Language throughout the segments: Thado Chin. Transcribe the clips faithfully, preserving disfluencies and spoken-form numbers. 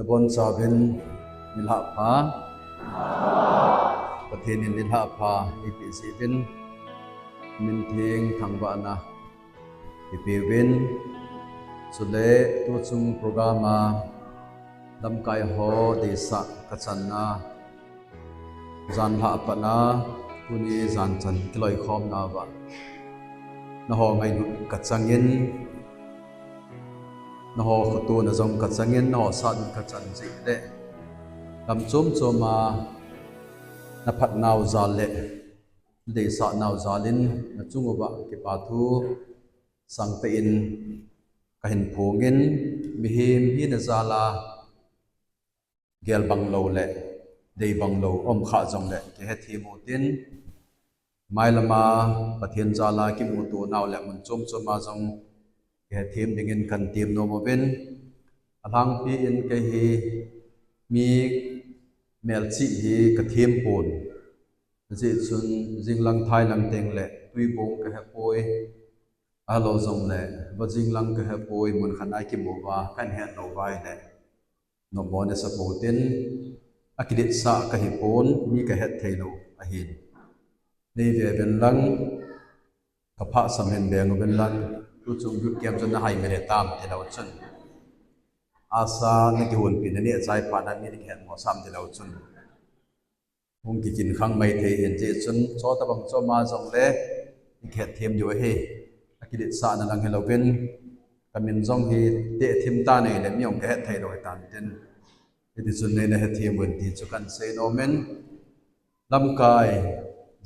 Nabonchauvin nilhah pha. Pathen in nilhah pha eipeh jeh uvin, minthang thangvahna eipeuvin, chule tuchung program a lamkai ho deisah kachanna, janhi apat a tuni janchan kiloikhomna uva nangho ngailut kachangin, nangho khotona jong kachangin, nangho sahlut kachan jeh le, lam chom chom a naphatnau jal le nadeisahnau jal in nachung uva kipa thu sangtah in kahin phongin, mihem hina jal a gel bang lou le dei bang lou um kha jongle kihethem uvin, mailam a Pathen jal a kimuto nau le mun chom chom a jong kihethem dingin kahin temnom uvin, alhangpi in kei hi mi melchih hi kathem pon. Ajeh chun jinglang thailang teng le twibong kahepoi, ahilou jongle vajinglang kahepoi, mun khat a kimu uva kahin het lou uva ahile, nommo nasa pou tin, akiletsah kahipon, mi kahet theilou ahin. Neive uvin lang, kaphasam hin beng uvin lang, tuchung boot camp chun nahai mele tam tilou chun, asa nakihonpina neh chai phat a mi nakihet mo sam tilou chun, hung kikin khang mai thei hin, hijeh chun chutobang chom a jongle ikihet them diu ahi. Akiletsahna lang hilouvin, kamin jong hi tehthim tan ahile mi jong kahet theilou hitan tin, hiti chun neina hethem uvin ti chu kahin seinom in, lamkai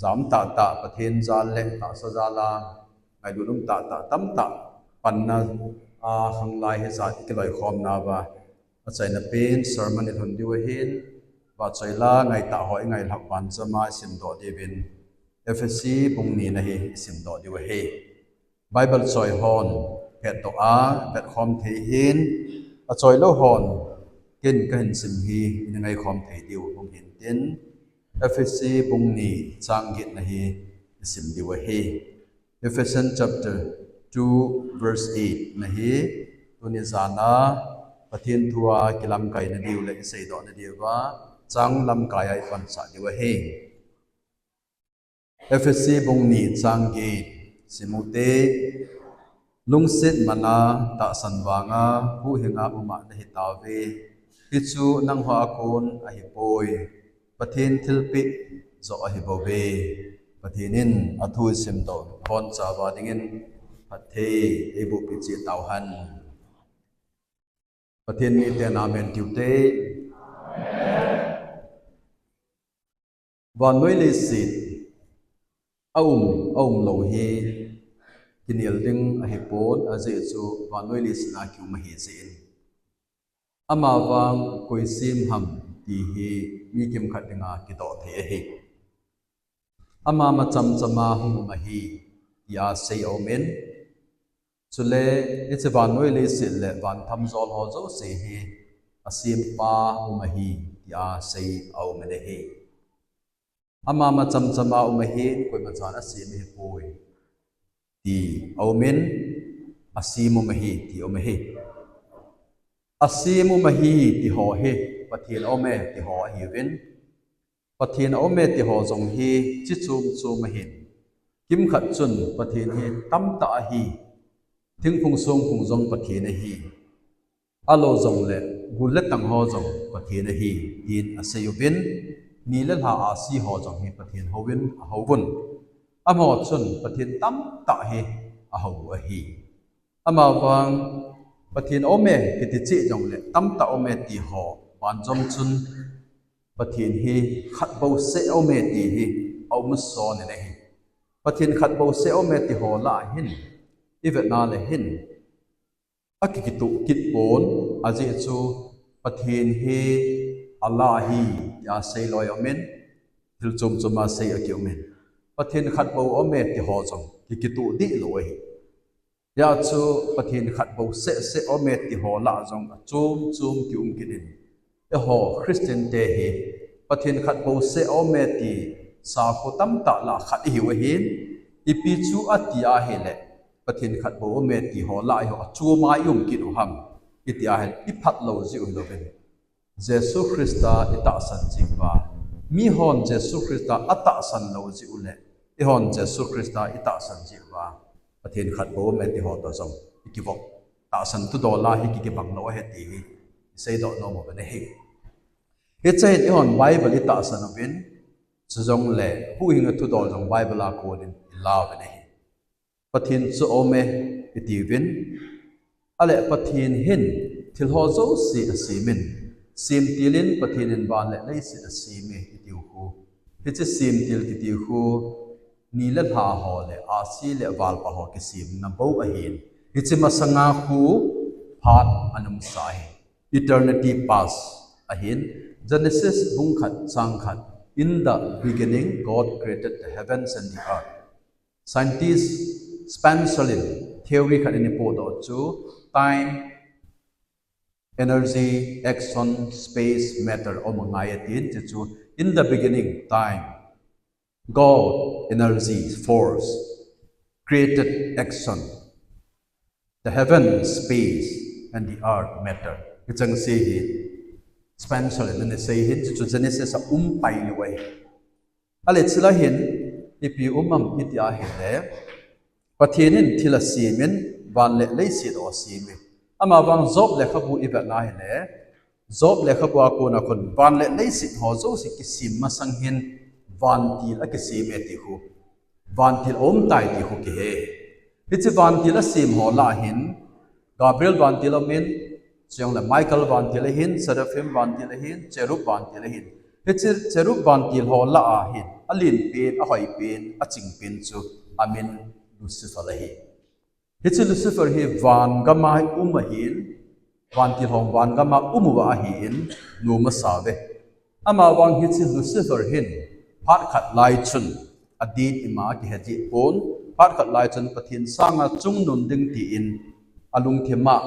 jam tahtah, Pathen jal le tahsa jal a ngailut um tahtah tamtah panna a khanglai hijat kiloikhomna uva achaina pen sermon ilhun diu ahin, vachoi la ngaitah ho ingailhah banjom a isimdoh diuvin, Ephesi bung ni na hi isimdoh diu ahi. Bible choi hon phatdoh a vetkhom thei hin, achoilou hon ken kahin sim hi ina ngaikhom thei diu hung hin tin, Ephesi bung ni chang get na hi isim diu ahi. Ephesians chapter two verse eight na hi tuni jan a Pathen thu a kilamkaina diu le iseidohna diuva chang lamkai a ipansah diu ahi. Ephesi bung ni chang get, sim ute, lungset mana tahsan vanga huhhinga uma nahitauve, hichu nangho a kon ahipoi, Pathen thilpeh joh ahibouve. Pathen in athu isimdoh hon chauva dingin phatthei eibohpeh cheh tauhen. Pathen miten amen tiu te. Vannoi leiset aum, aumlou hi kinel ding ahipon, ajeh chu vannoi leiset a kium ahi jeh in. Amavang koi sem ham ti hi mi kimkhat dinga kidoh thei ahi. Ama machamchama hung um ahi tia sei aumin, chule hiche vannoi leiset le van thamjol ho jouse hi asempa um ahi tia sei aumin ahi. Ama machamchama um ahin, koimachan asem ahipoi ti aumin, asem um ahi ti um ahi. Asem um ahi tiho hi Pathen aume tiho ahiuvin, Pathen aume tiho jong hi chi chom chom ahin, kimkhat chun Pathen hi tamtah ahi, thingphung songphung jong Pathen ahi, ahilou jongle gul le tang ho jong Pathen ahi, tin aseiuvin, ni le lha ahsi ho jong hi Pathen houin ahouvun, amaho chun Pathen tamtah hi ahou u ahi. Amavang Pathen aume kiti cheh jongle tamtah aume tiho banjom chun Pathen hi khat bouseh aume ti hi aum son in ahi. Pathen khat bouseh aume tiho lah a hin ivetna le hin akikitoh kit pon, ajeh chu Pathen hi alah ahi tia sei loi aumin, thil chom chom a sei akiumin, Pathen khat bou aume tiho jong kikitoh dihlou ahi. Hijeh chun Pathen khat bouseh seh aume tiho lah jong achom chom kium kit in, eiho Christian te hi Pathen khat bouseh aume ti sakho tamtah lah khat ihiu ahin, ipi chu ati ahile, Pathen khat bou aume tiho lah eiho achom a ium kit u ham iti ahile, iphatlou jiu hilouvin, Jesu Christa i tahsan jeh uva. Mihon Jesu Christa a tahsan lou jeh u le, eihon Jesu Christa i tahsan jeh uva, Pathen khat bou aume ti ho toh jong i kivop. Tahsan thudol a hi ki, kibang lou ahi ti hi i seidoh nom u ahi. Hiche hin eihon Bible i tahsan uvin, chujongle huhhing a thudol jong Bible a konin i la uvin ahi. Pathen chu aume i tiuvin, ale Pathen hin thil ho jouse a semin, semtil in Pathen in van le leiset a seme i tiu khu. Hiche semtil kiti khu, ni le lha ho le ahsi le valpa ho kisemna bou ahin. Hiche masanga khu phat ana umsa ahi. Eternity past ahin. Genesis bung khat chang khat. In the beginning, God created the heavens and the earth. Scientist Spencer in theory khat in eipohdoh chu, time, energy, action, space, matter aum angai atin, chuchu, in the beginning, time, God, energy, force, created action, the heaven, space, and the earth, matter. Hicheng se hi Spencer in ana sei hin, chuchu Genesis a um pai lou ahi. Ale chule hin ipi um am iti ahile, Pathen in thil a semin, van le leiset a seme. Amavang Job lekhabu i vet na hile, Job lekhabu a kona khun van le leiset ho jouse kisem masang hin vantil a kiseme ti khu. Vantil aum tai ti khu kihe. Hiche vantil a sem ho lah a hin, Gabriel vantil aumin, chujongle Michael vantil ahin, Seraphim vantil ahin, Cherub vantil ahin. Hiche Cherub vantil ho lah a hin, alen pen, ahoi pen, aching pen chu amin Lucifer ahi. Hiche Lucifer hi van gam a um ahin, vantil ho van gam a um uva ahin, nom asa uve. Amavang hiche Lucifer hin, phat khat lai chun, adin ima kihe jeh pon, phat khat lai chun Pathen sanga chungnun ding tin, alungthim a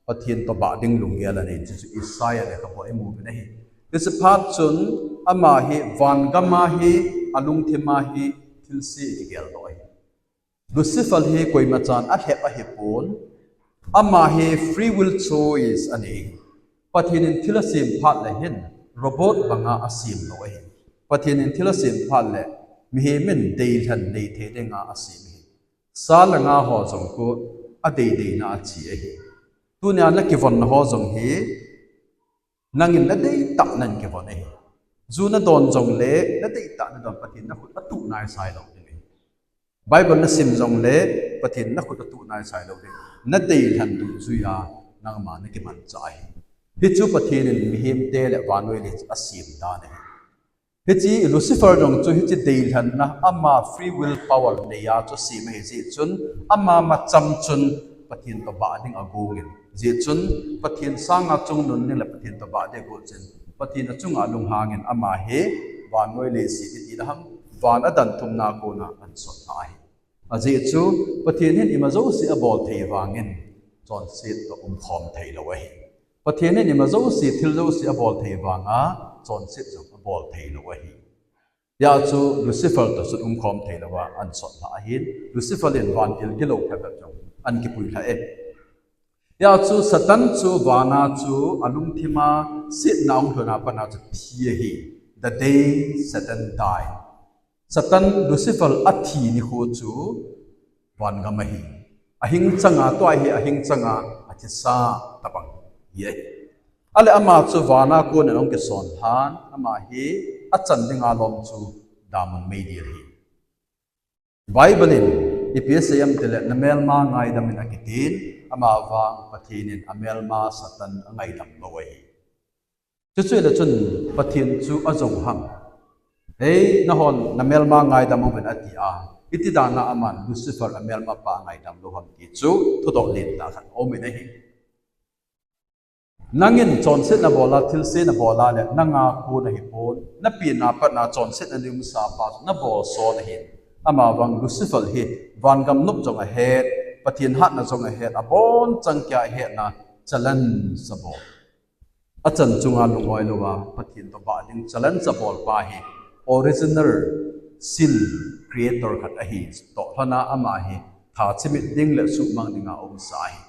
Pathen toh bah ding lunggel anei, chuchu Isaiah lekhabu a imu uvin ahi. Hiche phat chun, ama hi van gam a hi, alungthim a hi, thilse kigel doh ahi. Lucifer hi koima chan alhep ahipon, ama hi free will choice anei. Pathen in thil asem phat le hin, robot banga asem lou ahi. Pathen in thil asem phat le, mihem in deilhen nei thei dinga asem ahi. Sa le nga ho jong khu adei deina a che ahi. Tunia nakivon na ho jong hi, nangin nadei tah nan kivon ahi. Ju nadon jongle, nadei tah nadon, Pathen nakhut atuh naisai lou ding ahi. Bible nasim jongle, Pathen nakhut atuh naisai lou ding. Nadei lhan dungjuia nangma nakimanchah ahi. Hichu Pathen in mihemte le vannoi leiset asem dan ahi. Hiche Lucifer jong chu hiche deilhenna ama free will power neiya chu asem ahi jeh chun, ama macham chun Pathen toh bah ding agong in. Jeh chun Pathen sanga chungnun ding le Pathen toh bah ding agot chun, Pathen achunga lunghang in ama hi vannoi leiset iti le ham, van adan thumna kona ahin sot lha ahi. Ajeh chu Pathen hin ima jouse abol thei vangin chonset toh umkhom thei lou ahi. Pathen in ima jouse, thil jouse abol thei vanga chonset jong abol thei lou ahi. Hijeh chun Lucifer toh chun umkhom thei louva ahin sot lha ahin, Lucifer in vantil gilou phabep jong ahin kipui lha e. Hijeh chun Satan chu vana chu alungthima setna ahung lhun a pat a chu thi ahi. The day Satan died. Satan Lucifer athi nikho chu van gam ahi. Ahing changa, tua hi ahing changa, athisa tabang hi ahi. Ale ama chu vana konin ahung kison lhan, ama hi achan dinga lom chu damun meidil ahi. Bible in ipi asei em tile, namelma ngaidam in akitin, amavang Pathen in amelma Satan angaidam lou ahi. Chuchu hile chun Pathen chu ajou ham? Hei, nahon namelma ngaidam uvin ati a, iti dana aman Lucifer amelmapa angaidam lou ham ti chu thudoh lentah khat aumin ahi. Nangin chonset nabol a, thilse nabol a le, nanga kon ahipon, napina patna chonsetna neumsapa chu nabol son ahin. Amavang Lucifer hi vangam nop jong ahet, Pathen hatna jong ahet, abonchan kia ahetna challenge abol. Achan chunga lungoi louva Pathen toh bah ding challenge abolpa hi original sin creator khat ahi toh lhona ama hi thachimit ding le suhmang dinga umsa ahi.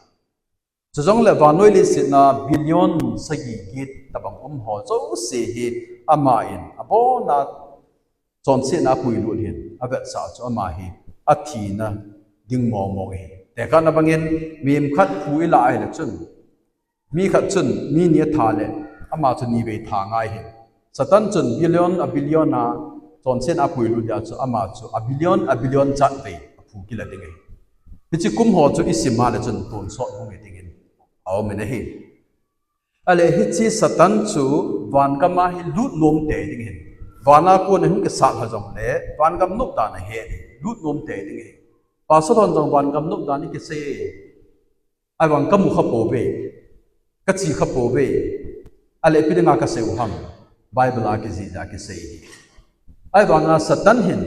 Chujongle vannoi leiset a billion sagi get tabang um ho jouse hi aman abona chonsetna apuilut hin, avetsah chu ama hi athina ding mong mong ahi. Tekahna bangin, mihem khat phu ilah ahile chun, mi khat chun mi ni atha le, ama chu ni vei tha ngai ahi. Satan chun billion a billion a chonsetna apuilut dia chu ama chu a billion a billion chat vei aphu kila ding ahi. Hiche kum ho chu isim a le chun tonsot hung hi dingin aum in ahi. Ale hiche Satan chu vangam a hi lut nom tei ding ahi. Van a kon a hung kisat lha jongle, vangam nop dan ahe ding, lut nom tei ding ahi. Pastor hon jong vangam nop dan ikisei e. Ahivang kamu kha pouve, kache kha pouve. Ale ipi dinga kasei u ham? Bible a kijih jeh a kisei ahi. Ahivanga Satan hin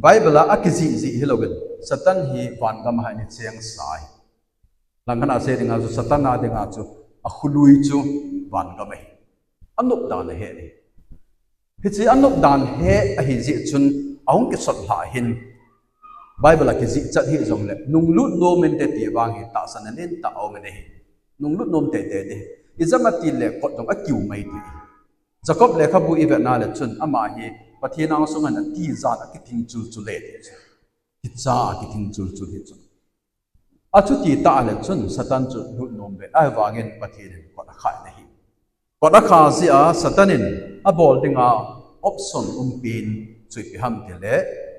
Bible a akijih jeh hilouvin, Satan hi vangam a hin achengsa ahi. Langkhat a sei dinga chu Satan a dinga chu akhului chu vangam ahi. Anop dan ahe ahi. Hiche anop dan he ahi jeh chun ahung kisot lha hin Bible a kijih chat hijongle, nunglut nom inte ti vang hi tahsan a nentah aum in ahi. Nunglut nom tei tei ding. Ijeh ham itile kot jong akiu mai thei. Jacob lekhabu ivet na le chun ama hi Pathen angsunga atijat a kithing chul chul e ti chu. Kicha a kithing chul chul hi chu. Achuti tah le chun Satan chu lut nom ve, ahivangin Pathen in kot akhah in ahi. Kot akhah jeh a Satan in abol dinga option umpen chu ipi ham tile,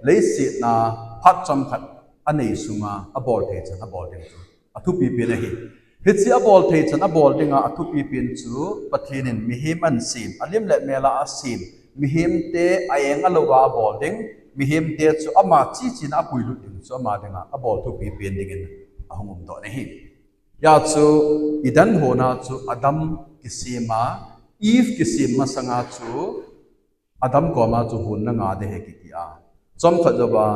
leiset a phat chomkhat anei sunga abol thei chan abol ding chu athupi pen ahi. Hiche abol thei chan abol dinga athupi pen chu Pathen in mihem asem, alim le mel a asem, mihemte a-eng alouva abol ding, mihemte chu ama chichena apuilut ding chu ama dinga abol thupi pen dingin ahung umdoh in ahi. Hijeh chun Eden hon a chu Adam kisem a, Eve kisem masanga chu Adam koma chu hon nanga ding ahi kiti a, chomkhat jouva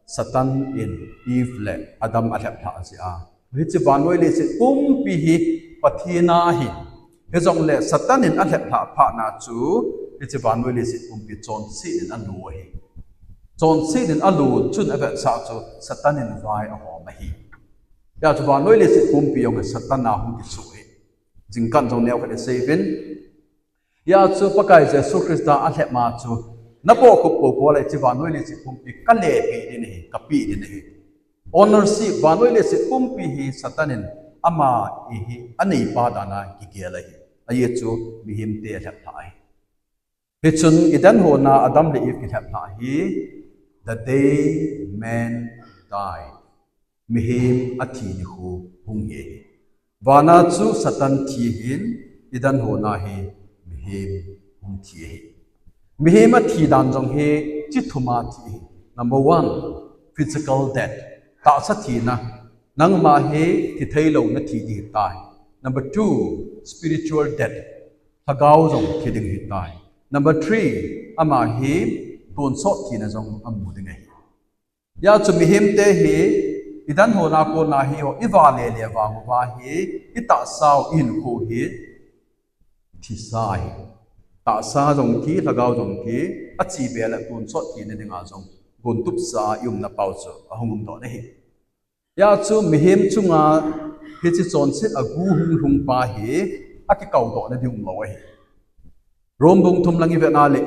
Satan in Eve le Adam alhep lhah jeh a, hiche vannoi leiset pumpi hi Pathen a ahi. Hijongle Satan in alhep lhah phat na chu hiche vannoi leiset pumpi chonset in alu ahi. Chonset in alu chun avetsah chu Satan in vai ahom ahi. Hijeh chun vannoi leiset pumpi jong Satan a hung kisuh ahi. Jingkah jong neokhat isei uvin. Hijeh chun Pakai Jesu Christa alhep ma chu, napoh khup popo le hiche vannoi leiset pumpi kalepeh ding ahi, kapeh ding ahi. Ownership, vannoi leiset pumpi hi Satan in ama hi aneipa dan a kigel ahi. Ajeh chu mihemte alhep lhah ahi. Hichun Eden hon a Adam le Eve kilhep lhah hi, the day man died. Mihem athi nikho hung hi ahi. Van a chu Satan thi ahin, Eden hon a hi mihem hung thi ahi. Mihem athi dan jong hi chi thum a thi ahi. Number one, physical death. Tahsa thina. Nangma hi thi theilou nathi ding ahitai. Number two, spiritual death. Lhagao jong thi ding ahitai. Number three, ama hi tonsot thina jong amu ding ahi. Hijeh chun mihemte hi, Eden hon a kon a hi, iva le le vang uva hi, itahsa u ihinkho hi, thisa ahi. Tahsa jong thi, lhagao jong thi, achi be le tonsot thina dinga jong, gontupsa a iumna pau chu ahung umdoh in ahi. Hijeh chun mihem chunga hiche chonset a gu hung lhung pa hi akikoudoh na ding umlou ahi. Rome bung thum lang ivet na le,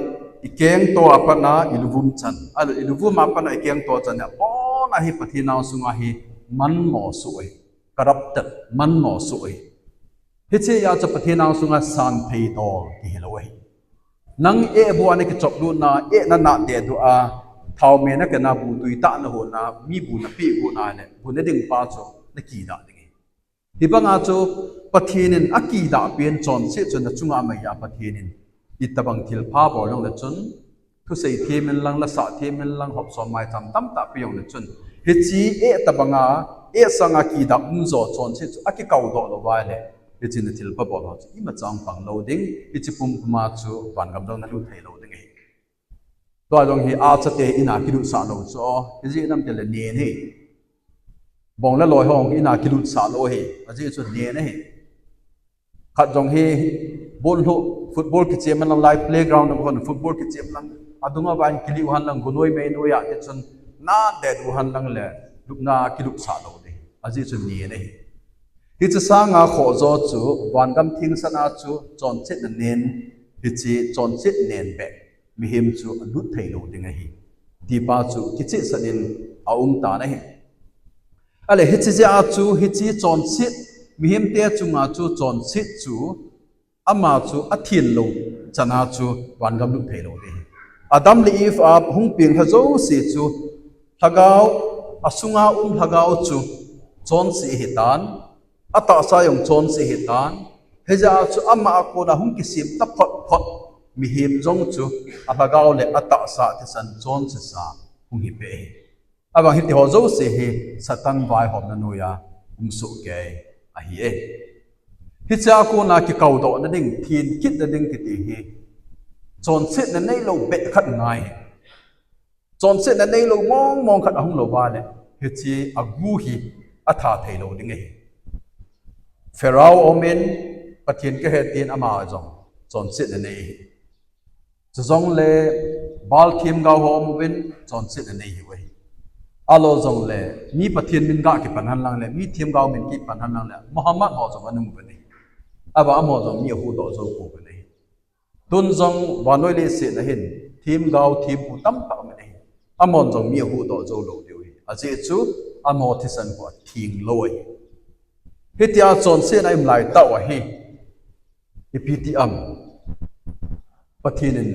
ikengto a pat a iluvum chan, ahilou iluvum a pat a ikengto chan le, abon a hi Pathen angsunga hi manmo soh ahi, corrupted, manmo soh ahi. Hiche a chu Pathen angsunga santhei dol kihilou ahi. Nang eh bu a nakichop lutna, eh nanah deh duh a, thao me nakena bu tui tah nahon a, mi bu napeh got na le, bu nading pa chu nakidah ding ahi. Hibanga chu Pathen in akidah pen chonset chu nachunga amaiya Pathen in itobang thilpha bol jongle chun, thusei them in lang, lasah them in lang, hopsom maicham tamtah pe jongle chun, hiche eh tobanga, eh sanga kidah umjo chonset chu akikoudoh lou va le, hiche a thilpha bol ho chu imacha pang lou ding, hiche pumpuma chu vangam jong nalut thei lou ding ahi. Tua jong hi achate ina kilutsah lou chu, ijeh inem itile nen ahi. Bong le loi ho ina kilutsah lou ahi, ajeh chu nen ahi. Khat jong hi ball lhuh, football kichem lang lai playground a kon football kichem lang, adunga vang kilih u hen lang, gunoi meinoi a tichun, nadeh u hen lang le, lupna kilutsah lou ding. Ajeh chu nen ahi. Hiche sanga khoh jo chu, vangam theng sanga chu, chonsetna nen, hiche chonset nen beh, mihem chu alut thei lou ding ahi. Tipa chu kichehsah in aum tan ahi. Ale hiche jeh a chu, hiche chonset, mihemte chunga chu chonset chu, ama chu athen lou chana chu vangam lut thei lou ding ahi. Adam le Eve a hung peng lha jouse chu lhagao, asunga um lhagao chu chonse ahi tan, atahsa jong chonse ahi tan, hijeh a chu ama a kona hung kisem taphot phot mihem jong chu alhagao le atahsa thisan chonsesa hung hi peh ahi. Abang hiti ho jouse hi Satan vaihomna noiya um soh kei ahi e. Hichea kona kikoudohna ding, thin kitna ding kiti hi, chonsetna neilou beh khat ngai. Chonsetna neilou mong mong khat ahung lou va le, hiche agu hi atha thei lou ding ahi. Pharaoh umin, Pathen kahe tin ama jong chonsetna nei ahi. Chujongle Baal themgao ho um uvin, chonsetna nei ahiuve. Ahilou jongle mi Pathen min ga kipan henlang le, mi themgao min kipan henlang le, Muhammad ho jong ana um uvin ahi. Abang amaho jong mi ahuhdoh jou pouvin ahi. Tun jong vannoi leiset a hin themgao thempu tamtah um in ahi. Amahon jong mi ahuhdoh jou lou diu ahi. Ajeh chu amaho thisan khu atheng lou ahi. Hitia chonsetna aum lai tah u ahi. Ipi ti ham? Pathen in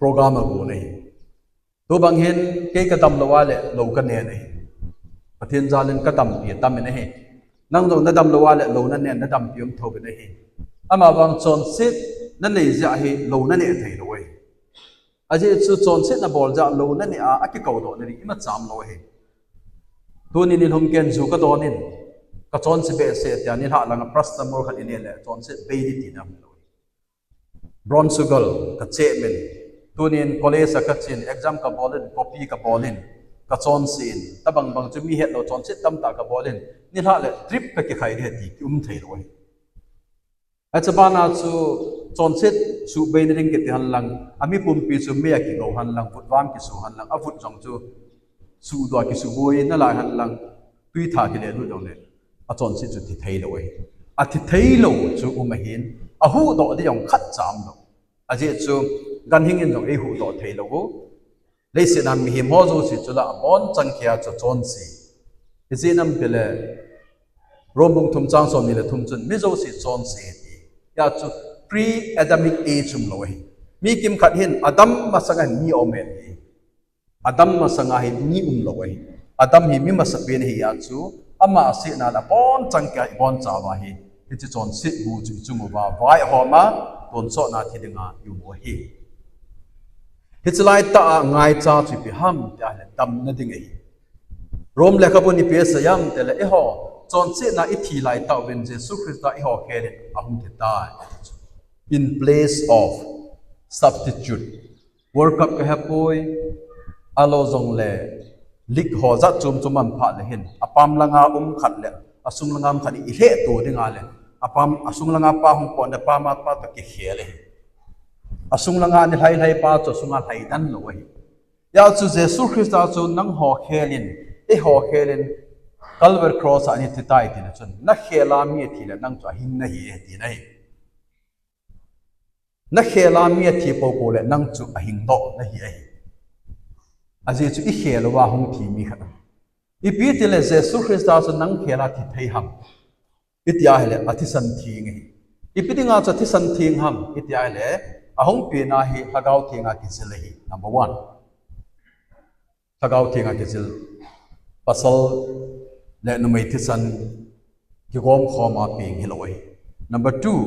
program agon ahi. Tubang hin kei kadam lou a le lou kanen ahi. Pathen jal in kadampi atam in ahi. Nang jong nadam lou a le lou nanen, nadampi um thou in ahi. Amavang chonsetna nei jeh hi lou naneh thei lou ahi. Ajeh chu chonsetna bol jeh lou naneh a, akikoudohna ding imacha um lou ahi. Tuni nilhum ken ju kadon in, kachonse behseh tia nilhah langa paracetamol khat ine le chonset bei ding tina um lou ahi. Brown sugar kacheh min. Tunin college a kachen, exam kabol in, copy kabol in, kachonse in, tobang bang chu mi hetlou chonset tamtah kabol in, nilhah le trip kakikhai ding ahi ti kium thei lou ahi. Achu bana chu chonset suhbeina ding kiti henlang, ami pumpi chu mei a kigou henlang, vutvam kisu henlang, avut jong chu suhdoh a kisuboi nalai henlang, twi tha kile lut jongle, achonset chu thi thei lou ahi. Athi thei lou chu um ahin, ahuhdoh ding jong khatcha um lou. Ajeh chu, ganhing in jong eihuhdoh thei lou u. Leiset a mihem ho jouse chu la abonchan kia chu chonse. Ijeh inem itile, Rom bung thum chang somni le thum chun, mi jouse chonse ati. Hia chu pre-Adamic age um lou ahi. Mi kimkhat hin Adam masanga hin mi aum e ati. Adam masanga hi mi um lou ahi. Adam hi mi masapen ahi a chu, ama asetna le abonchan kia ibonchauva hi, hiche chonset bu chu ichung uva vaihom a, tonsot na thi dinga ium u ahi. Hiche laitah a ngaicha chu ipi ham tia le damna ding ahi. Rom lekhabun ipi asei ham itile, eiho chonsetna ithi laitah uvin Jesu Christa eiho khel in ahung thi tai. In place of, substitute. World Cup kahepoi, ahilou jongle league ho jat chom chom ahin phat le hin, apam langa um khat le asung langa um khat ilhehto dinga le, apam, asung langa pa hung potna pa ma pa toh kikhel ahi. Asung langa nilhai lhai pa chu asunga lhai dan lou ahi. Hia chu Jesu Christa chu nangho khel in, eiho khel in, Calvary Cross a ana thi tai tina chun, nakhel a mi athi le nang chu ahing nahi e tina ahi. Nakhel a mi athi poupou le nang chu ahingdoh nahi ahi. Ajeh chu ikhel uva hung thi mi khat. Ipi tile Jesu Christa chu nang khel a thi thei ham? Iti ahile athisan theng ahi. Ipi dinga chu athisan theng ham? Iti ahile ahung penna hi Lhagao Thenga kijil ahi. Number one. Lhagao Thenga kijil, pasal le numei thisan kigom khoma peng hilou ahi. Number two,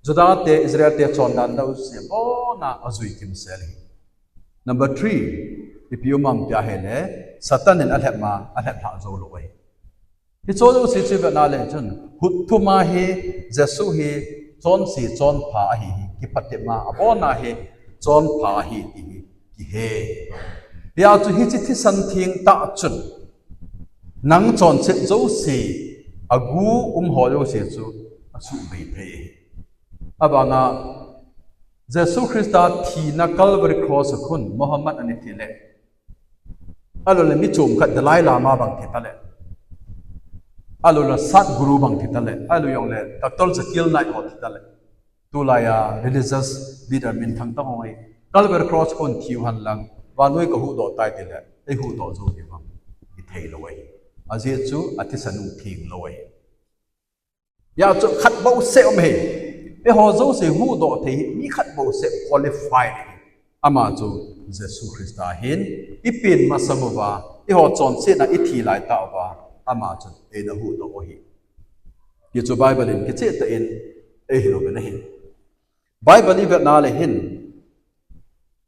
Juda te, Israel te chondan jouse abona ajui kimsel ahi. Number three, ipi um ham tia ahile, Satan in alhep ma, alhep lhah jou lou ahi. Hiche jouse chu ivetna le chun, hut thuma hi Jesu hi chonse chonpha ahi hi, kiphatep ma abona hi chonpha ahi ti hi kihe. Hia chu hiche thisan theng tah chun, nang chonset jouse, agu um ho jouse chu asuhbei thei ahi. Abanga Jesu Christa thina Calvary Cross a khun Muhammad ana thi le, ahilou le mi chom khat Dalai Lama bang thi ta le, Alu la Sadhguru bang thi tale, alu jong le Doctor Zakir Naik ho thi tale. Tulai a religious leader minthang tah ho hi Calvary Cross kon thiu hen lang, vannoi ka huhdoh tai tile, ei huhdoh jou diu ham, i thei lou ahi. Ajeh chu athisan u theng lou ahi. Hijeh chun khat bou seh um ahi. Eiho jouse huhdoh thei hi mi khat bou seh qualified ahi. Ama chu Jesu Christa ahin, i pen masang uva, eiho chonsetna i thi lai tah uva, ama chun eina huhdoh u ahi. Hichu Bible in kicheh tah in eihil uvin ahi. Bible i vetna le hin,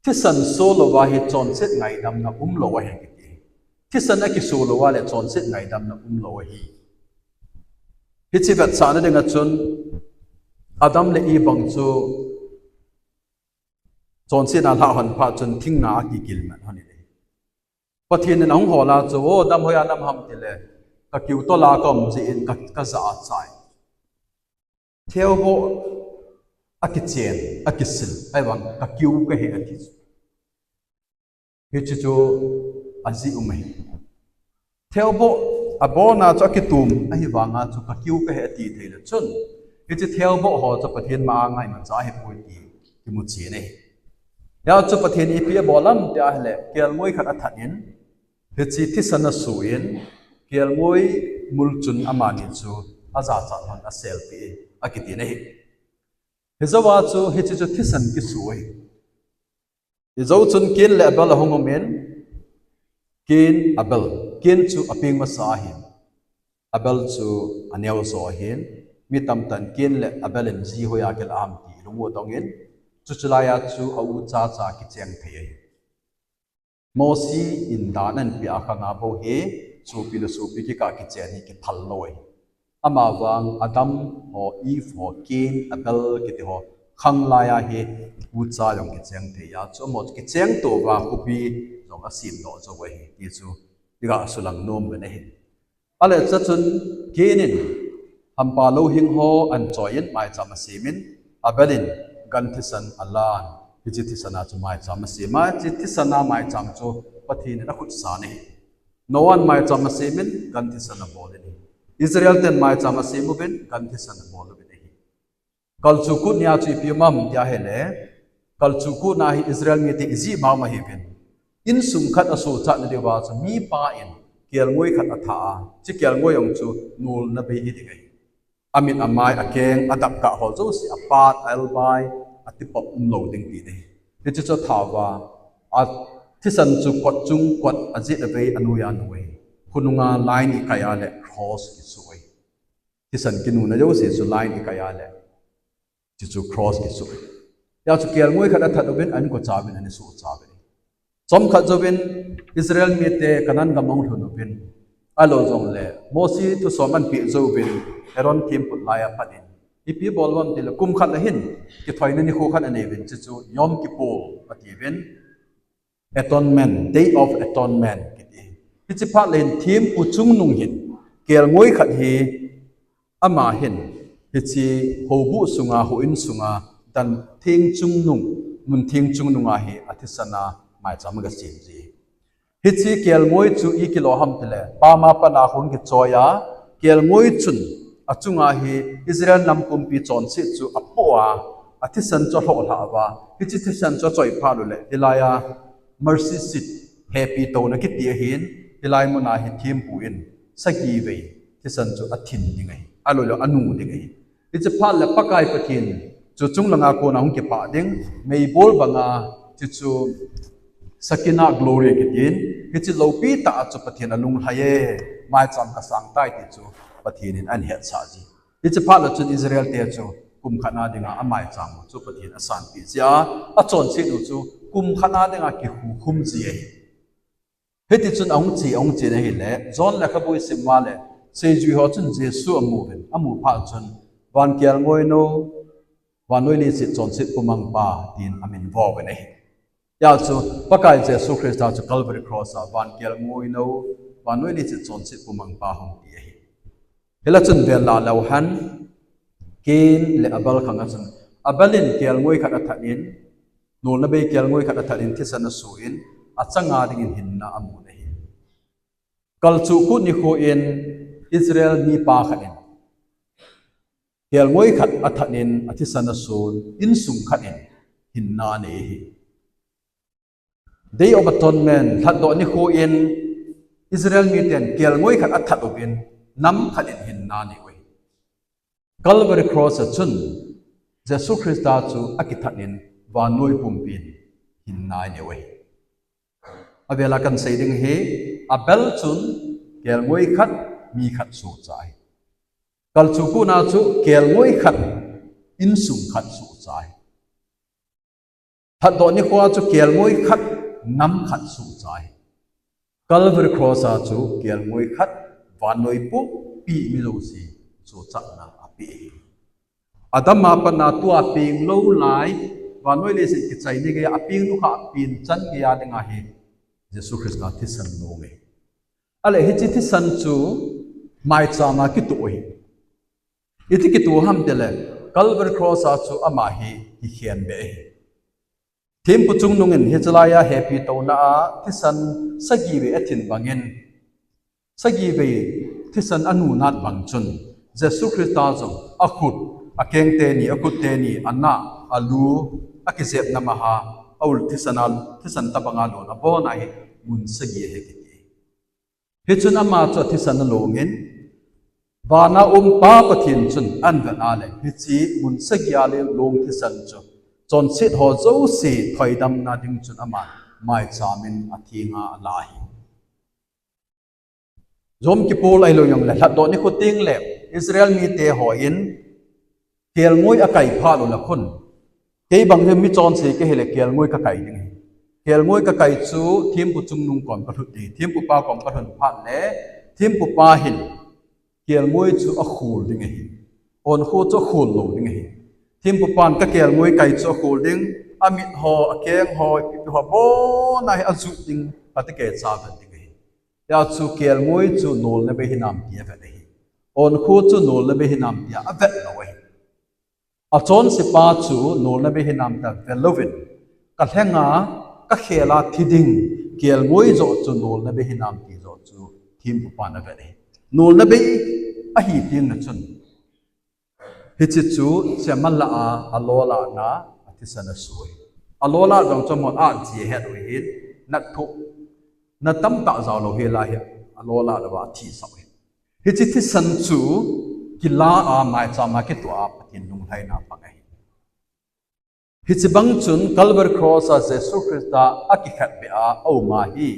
thisan so louva hi chonset ngaidamna um lou ahi kiti. Thisan akiso louva le chonset ngaidamna um lou ahi. Hiche vetsahna dinga chun Adam le Eve bang chu chonsetna lhah hon phat chun thingna akigil man hon in ahi. Pathen in ahung hol a chu, o, damhoiya nam ham tile, ka kiu tol a ka um jeh in ka, ka jah a chai. Theoboh akichen, akisil, ahivang ka kiu kahi ati chu. Hiche chu ajeh um ahi. Theoboh abona chu akitum, ahivanga chu ka kiu kahi ati thei le chun, hiche theoboh ho chu Pathen ma a ngaimacha ahipoi ti kimu chen ahi. Hijeh chun Pathen in ipi abol ham tia ahile, kelngoi khat athat in, hiche thisan aso in, kelngoi mul chun amani chu ajachat hon aselpeh e, akiti ahi. Hijouva chu hiche chu thisan kiso ahi. Ijou chun Cain le Abel ahung um in, Cain, Abel, Cain chu apeng masa ahin, Abel chu aneo jo ahin, mi tamtah in Cain le Abel in ji hoiya kilah ham ti lungu adong in, chuche laiya chu a uchacha kicheng thei ahi. Mosi in dan ahin peh a khanga bou hi, sopi le sopi kikah kichen hi kiphal lou ahi. Amavang Adam ho, Eve ho, Cain, Abel kiti ho khang laiya hi ucha jong kicheng thei a, chu amaho chu kicheng touva khopi jong asemdoh jou ahi ti chu iga sulang nom uvin ahi. Ahile chuchun Cain in hampa louhing ho ahin choi in maicham asem in, Abel in gan thisan alan, hiche thisan a chu maicham asem a, hiche thisan a maicham chu Pathen in akhutsan ahi. Noah in maicham asem in gan thisan abol in ahi. Israel ten maicham asem uvin gan thisan abol uvin ahi. Kalchuh kut nia chu ipi um ham tia ahile, kalchuh kut na hi Israel mite ijih ma um ahiuvin. Insung khat asochatna diuva chu mipa in kelngoi khat atha a, hiche kelngoi jong chu nolna bei hiding ahi. Amit amai akeng adap kah ho jouse apat aelbai atipop umlou ding ti ahi. Hiche chu atha uva, athisan chu kot chung kot ajet avei anoiya noi ahi. Khonunga line ikai a le cross kisoh ahi. Thisan kinuna jouse chu line ikai a le, chuchu cross kisoh ahi. Hijeh chun kelngoi khat athat uvin, ahinkocha uvin, ahin sohcha uvin. Chomkhat jouvin Israel mite Canaan gam ahung lhun uvin, ahilou jongle Mosi thusom ahin peh jouvin, Aaron thempu laiya pat in, ipi bol uvem tile kum khat le hin kithoina nikho khat anei uvin, chuchu Yom Kippur atiuvin, Atonement, Day of Atonement kiti. Hiche phat le hin thempu chungnung hin kelngoi khat hi, ama hin hiche houbuh sunga, houin sunga, dan theng chungnung, mun theng chungnunga hi athisan a maicham agasem ji. Hiche kelngoi chu ikilo ham tile, pam a pat a hung kichoi a, kelngoi chun achunga hi Israel nam pumpi chonset chu apoh a, athisan chu alhoh lhah uva, hiche thisan chu achoi phat uleh, hilaiya mercy seat, hepi touna kiti ahin, hilai muna hi thempu in sagi vei thisan chu athin ding ahi, ahilou le anu ding ahi. Hiche phat le Pakai Pathen chu chunglanga kona hung kipah ding, meibol banga, chuchu Shekinah glory kitin, hiche loupitah a chu Pathen alunglhai e, maicham kasang tai ti chu Pathen in ahin hetsah ji. Hiche phat le chun Israel te chu kum khat na dinga amaicham u chu Pathen asanpeh jia, achonset u chu kum khat na dinga kikhukhum ji ahi. Hitichun ahung che, ahung che in ahile, John lekhabu isim uva le, seijui ho chun Jesu amuvin, amu phat chun, van kelngoi nou, vannoi leiset chonset pumangpa, tin amin vo uvin ahi. Hijeh chun, Pakai Jesu Christa chu Calvary Cross a, van kelngoi nou, vannoi leiset chonset pumangpa hung ti ahi. Hilai chun vel lah leu hen, Cain le Abel khang a chun, Abel in kelngoi khat athat in, nolna bei kelngoi khat athat in, thisan aso in, achanga dingin hinna amun ahi. Kalchuh kut nikho in, Israel mipa khat in kelngoi khat athat in athisan ason, insung khat in hinna anei hi. Day of Atonement, lhatdoh nikho in Israel miten kelngoi khat athat uvin nam khat in hinna anei uve. Calvary Cross a chun Jesu Christa chu akithat in vannoi pumpin hinna anei uve. Avela kahin sei ding hi, Abel chun kelngoi khat, mi khat sohcha ahi. Kalchuh kona chu kelngoi khat, insung khat sohcha ahi. Lhatdoh nikho a chu kelngoi khat, nam khat sohcha ahi. Calvary Cross a chu kelngoi khat, vannoi pumpi mi jouse sohchatna ape ahi. Adam a pat a tua peng lou lai, vannoi leiset kichai ni geiya, apeng lukha peng chan geiya dinga hi Jesu Christa thisan long ahi. Ahile hiche thisan chu maicham a kitoh ahi. Iti kitoh ham tile, Calvary Cross a chu ama hi kikhen be ahi. Thempu chungnung in hiche laiya hepi touna a thisan sagi vei athin bangin, sagi vei thisan anu nat bang chun, Jesu Christa jong akhut, akeng teni, akhut teni, ana, alu, akijep na maha, aul thisan a, thisan tabang a lon abon ahi, mun sagi ahi kiti. Hichun ama chu athisan alongin, vana um Pa Pathen chun ahin vet a le, hiche mun sagi a long thisan chu chonset ho jouse thoidamna ding chun ama maicham in atheng a ala ahi. Yom Kippur ahilou jongle, lhatdoh nikho teng le Israel mite hon kelngoi akai phat uleh khun, kei bang hi mi chonse kahi le kelngoi kakai ding ahi. Kelngoi kakai chu thempu chungnung kom kalhut ding, thempu pa kom kalhun phat le, thempu pa hin kelngoi chu akhol ding ahi. Onkho chu akhol lou ding ahi. Thempu pan kakelngoi kai chu akhol ding, amit ho, akeng ho, ipi ho abon ahi, ajuh ding, kati kei cha vet ding ahi. Hijeh chun kelngoi chu nolna bei hinam ti avet ahi. Onkho chu nolna bei hinam ti avet lou ahi. Achonsepa chu nolna bei hinam ti avet louvin, kalhenga, kakhela thi ding kelngoi joh chu nolna bei hinam ti joh chu thempu pan avet ahi. Nolna bei ahi teng le chun, hiche chu chemala a, alolah na, athisan aso ahi. Alolah jong chu amahon aji ahet u ahin, nathu, na tamtah jao lou hela hi, alolah lou a athisah u ahi. Hiche thisan chu kila a, maicham a kitoh a Pathen lunglhaina pang ahi. Hiche bang chun Calvary Cross a Jesu Christa akikhetbe a aum ahi.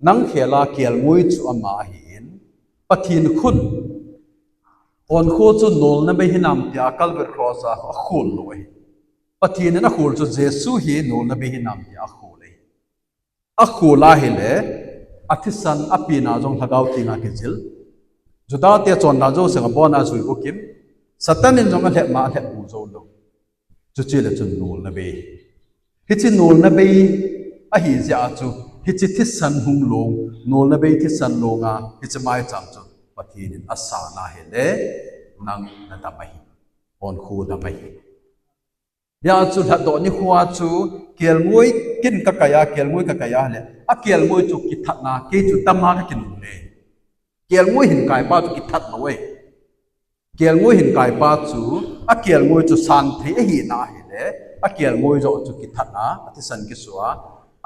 Nang khela kelngoi chu ama ahin, Pathen khun onkho chu nolna bei hinam tia Calvary Cross a akhol lou ahi. Pathen in akhol chu Jesu hi nolna bei hinam tia akhol ahi. Akhol ahile, athisan apena jong Lhagao Theng a kijil. Juda te chondan jouse abon a jui bukim. Satan in jong alhep ma alhep bu jou lou. Chuche le chun nolna bei. Hiche nolna bei ahi jeh a chu, hiche thisan hung long, nolna bei thisan long a, hiche maicham chu Pathen in asan ahile, nang nadam ahi. Onkho dam ahi. Hijeh chun lhatdoh nikho a chu kelngoi kin kakai a, kelngoi kakai a le, akelngoi chu kithatna, kei chu dam a kakinung le. Kelngoi hin kaipa chu kithat lou e. Kelngoi hin kaipa chu, akelngoi chu santhei ahina ahile, akelngoi joh chu kithatna, athisan kiso a,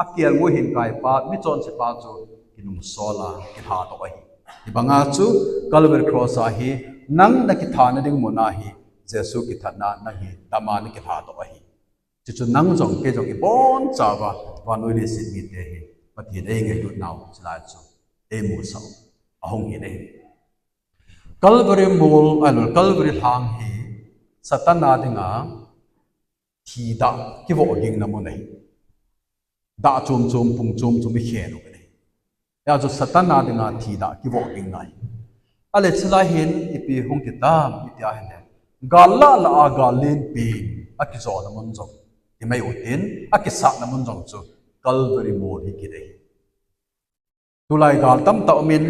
akelngoi hin kaipa, michonsepa chu kinungsol a, kilhadoh ahi. Hibanga chu Calvary Cross a hi, nang nakithana ding mun a hi, Jesu kithatna, nang hi dam a nakilhadoh ahi. Chuchu nang jong, kei jong ibonchauva, vannoi leiset mite hi, Pathen in eingailutnau, chulai chu eimusah u ahung hi ahi. Calvary mol, ahilou, Calvary lhang hi Satan a dinga thi dah kivoh gingna mun ahi. Dah chom chom, pung chom chom ikhen u ahi. Hijeh chun Satan a dinga thi dah kivoh gingna ahi. Ahile chulai hin ipi hung kitam iti ahile, gal lah lah a gal lenpen akijona mun jong imai utin, akisahna mun jong chu Calvary mol hi kiti ahi. Tulai gal tamtah umin,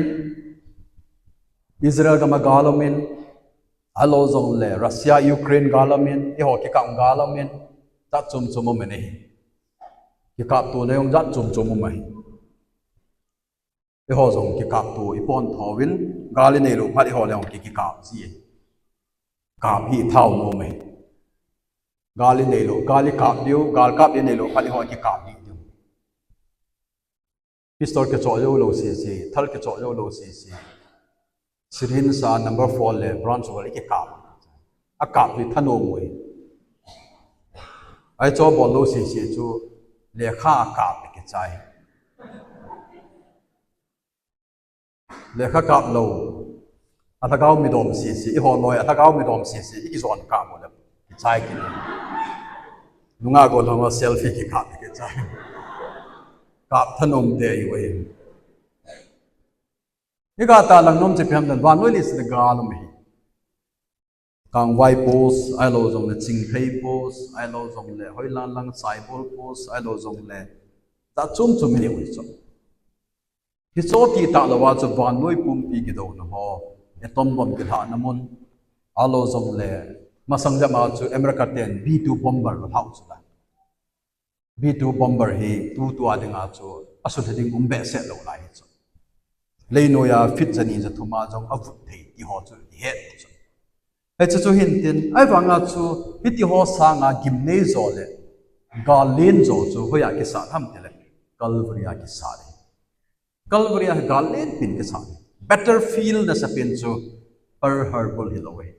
Israel gam a gal umin, ahilou jongle Russia, Ukraine gal umin, eiho kikap gal umin, jat chom chom umin ahi. Kikaptona jong jat chom chom um ahi. Eiho jong kikap tu, ipon tho vin, gal inei lou phat eiho le jong ki, kikap ji. Kap hi thao nom e. Gal inei lou, gal ikap diu, gal kap inei lou phat eiho kikap ji diu. Pistol kichoh jou lou sisi, thal kichoh jou lou sisi. Syringe a number four le brown sugar ikikap. Akap hi thanom e. Ahi cho bol lou sisi chu lekha kap kichai. Lekha kap lou. Alhagao midom sisi, eiho loi alhagao midom sisi, ikijon kap mo le. Kichai kit. Nunga golhang selfie kikap kichai. Kap thanom te iu e. Iga ta lang nom chu ipi ham dan, vannoi leiset a gal um ahi. Kangvai post, ahilou jongle chingphei post, ahilou jongle hoilang lang saibol post, ahilou jongle jat chom chom inei u chu. Hicho ti talou a chu vannoi pumpi kidouna ho, atom bomb kilhahna mun, ahilou jongle masang jep a chu America ten B two bomber alhah u chu la. B two bomber hi tutua dinga chu asuhlhi ding um behseh lou lai hi chu. Leinoiya feet jani jathum a jong avut thei ti ho chu ihet u chu. Hiche chu hin tin, ahivanga chu hiti ho sanga gimnei jo le gal len jo chu hoiya kisat ham tile, Calvary a kisat e. Calvary a gal lenpin kisat e. Battlefield nasapen chu Pearl Harbor hilou e.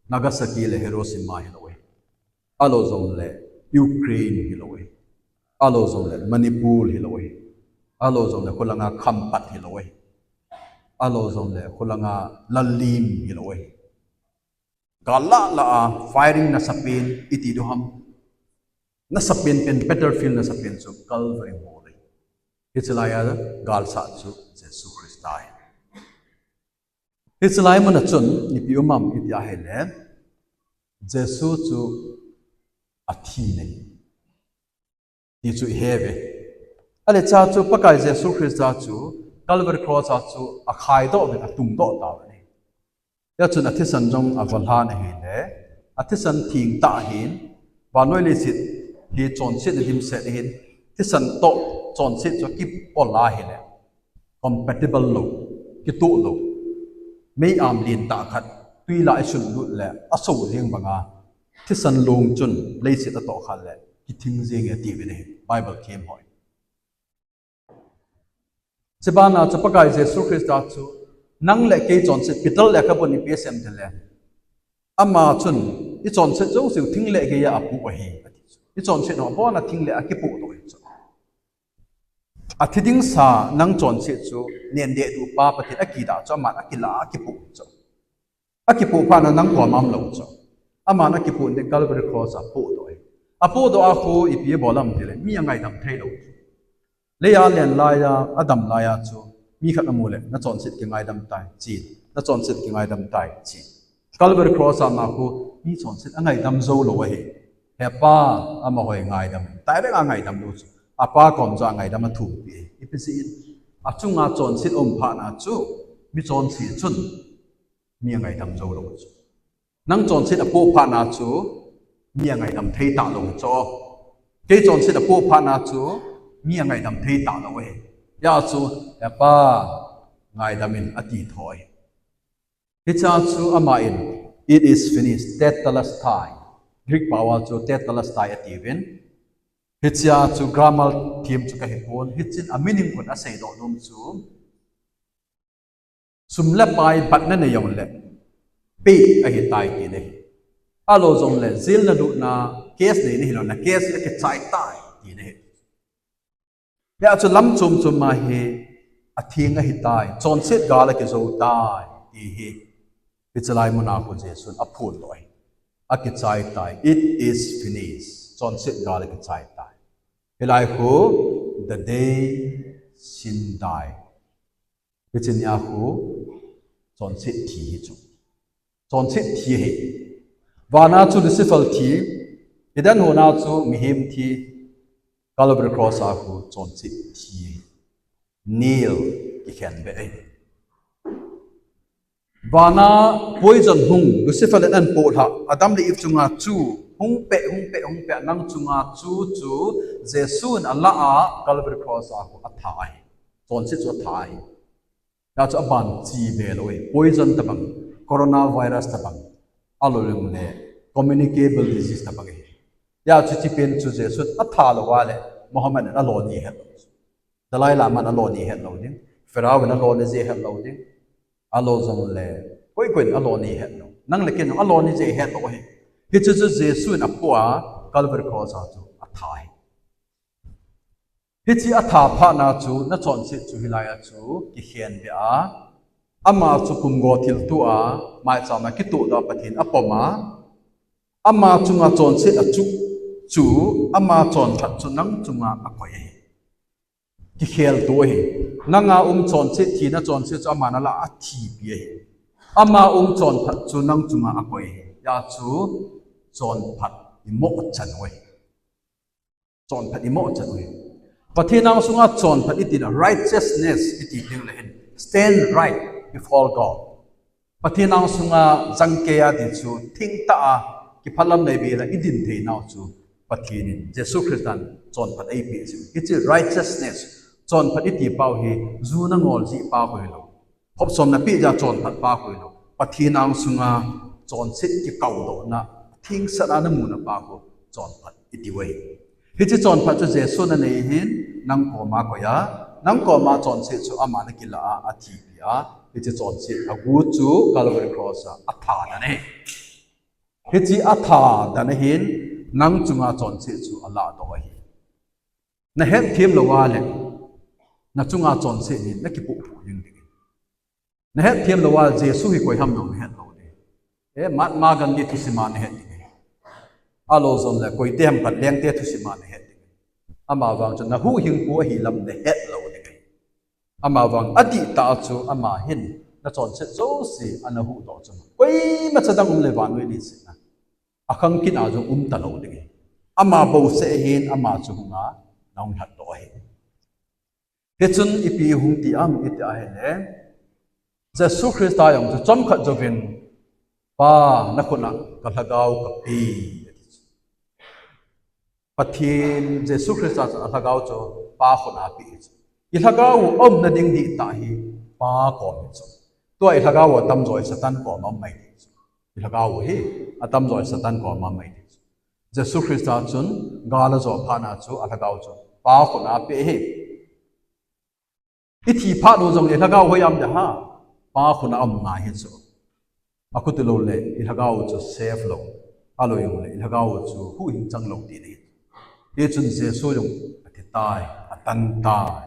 Nagasaki le Hiroshima hilou e. Ahilou jongle Ukraine hilou e. Ahilou jongle Manipur hilou e. Ahilou jongle khulanga Khampat hilou e. Ahilou jongle khulanga Lallim hilou e. Gal lah lah a firing nasapen iti diu ham. Nasapen pen battlefield nasapen chu Calvary mol e. Hiche laiya gal sat chu Jesu Christa ahi. Hiche lai mun a chun ipi um ham iti ahile, Jesu chu athi e ti chu ihe uve. Ahile hiche a chu Pakai Jesu Christa chu Calvary Cross a chu akhaidoh uvin atungdoh tauve. Hia chun athisan jong avalhan ahile, athisan thengtah ahin, vannoi leiset hi chonsetna dimset ahin, thisan toh chonset chu akipol ahile, compatible lou, kitoh lou. Mei-am lentah khat twi lah a isun lut le aso jeng banga, thisan long chun leiset atoh khat le kithing jenge atiuvin ahi, Bible them hon. Chubana chu Pakai Jesu Christa chu, nang le kei chonset, Peter lekhabun ipi asei em tile, ama chun, ichonset jouseu thing le geiya apoh ahi, ati chu. Ichonset ho abona thing le akipoh doh ahi chu. Athi dingsa nang chonset chu nendeh dupa Pathen akidah chu aman akilah a akipoh chu. Akipoh phatna nang koma umlou chu. Aman akipoh ding Calvary Cross a apohdoh ahi. Apohdoh a khu ipi abol ham tile, mi angaidam theilou chu. Leiya alen laiya, adam laiya chu, mi khat amu le, nachonset kingaidam tai, chi. Nachonset kingaidam tai, chi. Calvary Cross a ama khu, mi chonset angaidam joulou ahi. He Pa, amaho hi ngaidam in. Direct a ngaidam lou chu. Apa kom chu angaidam athumpi ahi. Ipi jeh in, achunga chonset aum phatna chu, mi chonse chun, mi angaidam joulou chu. Nang chonset apoh phatna chu, mi angaidam thei talou chu. Kei chonset apoh phatna chu, mi angaidam thei talou ahi. Hia chu, He Pa, ngaidam in ati thou ahi. Hiche a chu aman, It is finished, tetelestai. Greek pao a chu tetelestai atiuvin. Hiche a chu grammar them chu kahipon, hichun a meaning khun aseidoh nom chu, sum le pai batna nei jongle, pay ahitai tina ahi. Ahilou jongle, jail naluhna, case neina hilou, na case akichai tai tina ahi. Hia chu lam chom chom a hi, atheng ahitai, chonset gal akijou tai, ti hi, hiche lai muna khu Jesun aphondoh ahi. Akichai tai, it is finished. Chonset gal akichai tai. Hilai khu, the day sin died. Hiche nia khu, chonset thi hi chu. Chonset thi ahi. Vana chu Lucifer thi, Eden hon a chu mihem thi, Calvary Cross a khu chonset thi ahi. Nail kikhen beh ahi. Vana poison hung, Lucifer in ahin pohlhah, Adam le Eve chunga chu, hung peh, hung peh, hung peh, nang chunga chu, chu, Jesun alah a, Calvary Cross a khu atha ahi. Chonset chu atha ahi. Hijeh chun aban chi be lou ahi. Poison tabang, coronavirus tabang, ahilou le communicable disease tabang ahi. Hijeh chun hiche pen chu Jesun atha lou a le Muhammad in alo ni het lou. Dalai Lama in alo ni het lou ding. Pharaoh in alo ni jeh het lou ding. Ahilou jongle koi koi in alo ni het lou. Nang le kei in alo ni jeh het lou ahi. Hiche chu Jesun apoh a Calvary Cross a chu atha ahi. Hiche atha phat na chu nachonset chu hilai a chu kikhen be a. Ama chu pumgo thilto a maicham a kitoh doh a Pathen apom a. Ama chunga chonset achuh chu, ama chonphat chu nang chunga akoi ahi. Kikhelto ahi. Nanga um chonset, thina chonset chu ama nalah a athipi ahi. Ama um chonphat chu nang chunga akoi ahi. Hijeh chun chonphat imo chan u ahi. Chonphat imo chan u ahi. Pathen angsunga chonphat iti na, righteousness iti ding le hin, stand right before God. Pathen angsunga jangkei a ti chu, thengtah a kiphalam nei be la idin thei nau chu Pathen in, Jesu Christan chonphat eipeh chu. Hiche righteousness, chonphat iti pau hi, ju nangol jeh pa hoilou, hopsom napeh jeh a chonphat pa hoilou, Pathen angsunga chonset kikoudohna, thengsel a namu na pa ho chonphat iti u ahi. Hiche chonphat chu Jesun anei hin, nang koma akoi a, nang koma chonset chu ama nakilah a, athipi a, hiche chonset agu chu Calvary Cross a atha dan ahi. Hiche atha dan ahin, nang chunga chonset chu alah doh ahi. Nahet them lou a le, nachunga chonset hi nakipoh poh jing ding. Nahet them lou a le Jesu hi koi ham jong nahet lou ding. Eh, Mahatma Gandhi thusim a nahet ding. Ahilou jongle koite ham khat Lengte thusim a nahet ding. Amavang chu nahuhhingpu ahi lam nahet lou ding. Amavang adihtah a chu ama hin nachonset jouse ana huhdoh chu, koima cha dang um le vannoi leiset a akhang kit a jong um talou ding. Ama bouseh ahin, ama chu hunga nahung lhatdoh ahi. Hichun ipi hung ti ham iti ahile, Jesu Christa jong chu chomkhat jouvin, Pa, nakhut a kalhagao kapeh, ati chu. Pathen, Jesu Christa chun alhagao chu Pa khut a apeh chu. Ilhagao u aumna ding dihtah hi Pa kom ahi chu. Tua ilhagao u atamjo hi Satan koma um mai ti chu. Ilhagao u hi atamjo hi Satan koma um mai ti chu. Jesu Christa chun gal ajo phat na chu alhagao chu Pa khut a apeh ahi. Ithi phat u jongle ilhagao u hoi a um ding ham? Pa khut a um ngai ahi chu. Akhuti lou le ilhagao u chu safe lou, ahilou jongle ilhagao u chu huhhing chang lou tina ahi. Hichun Jesu jong athi tai, atan tai.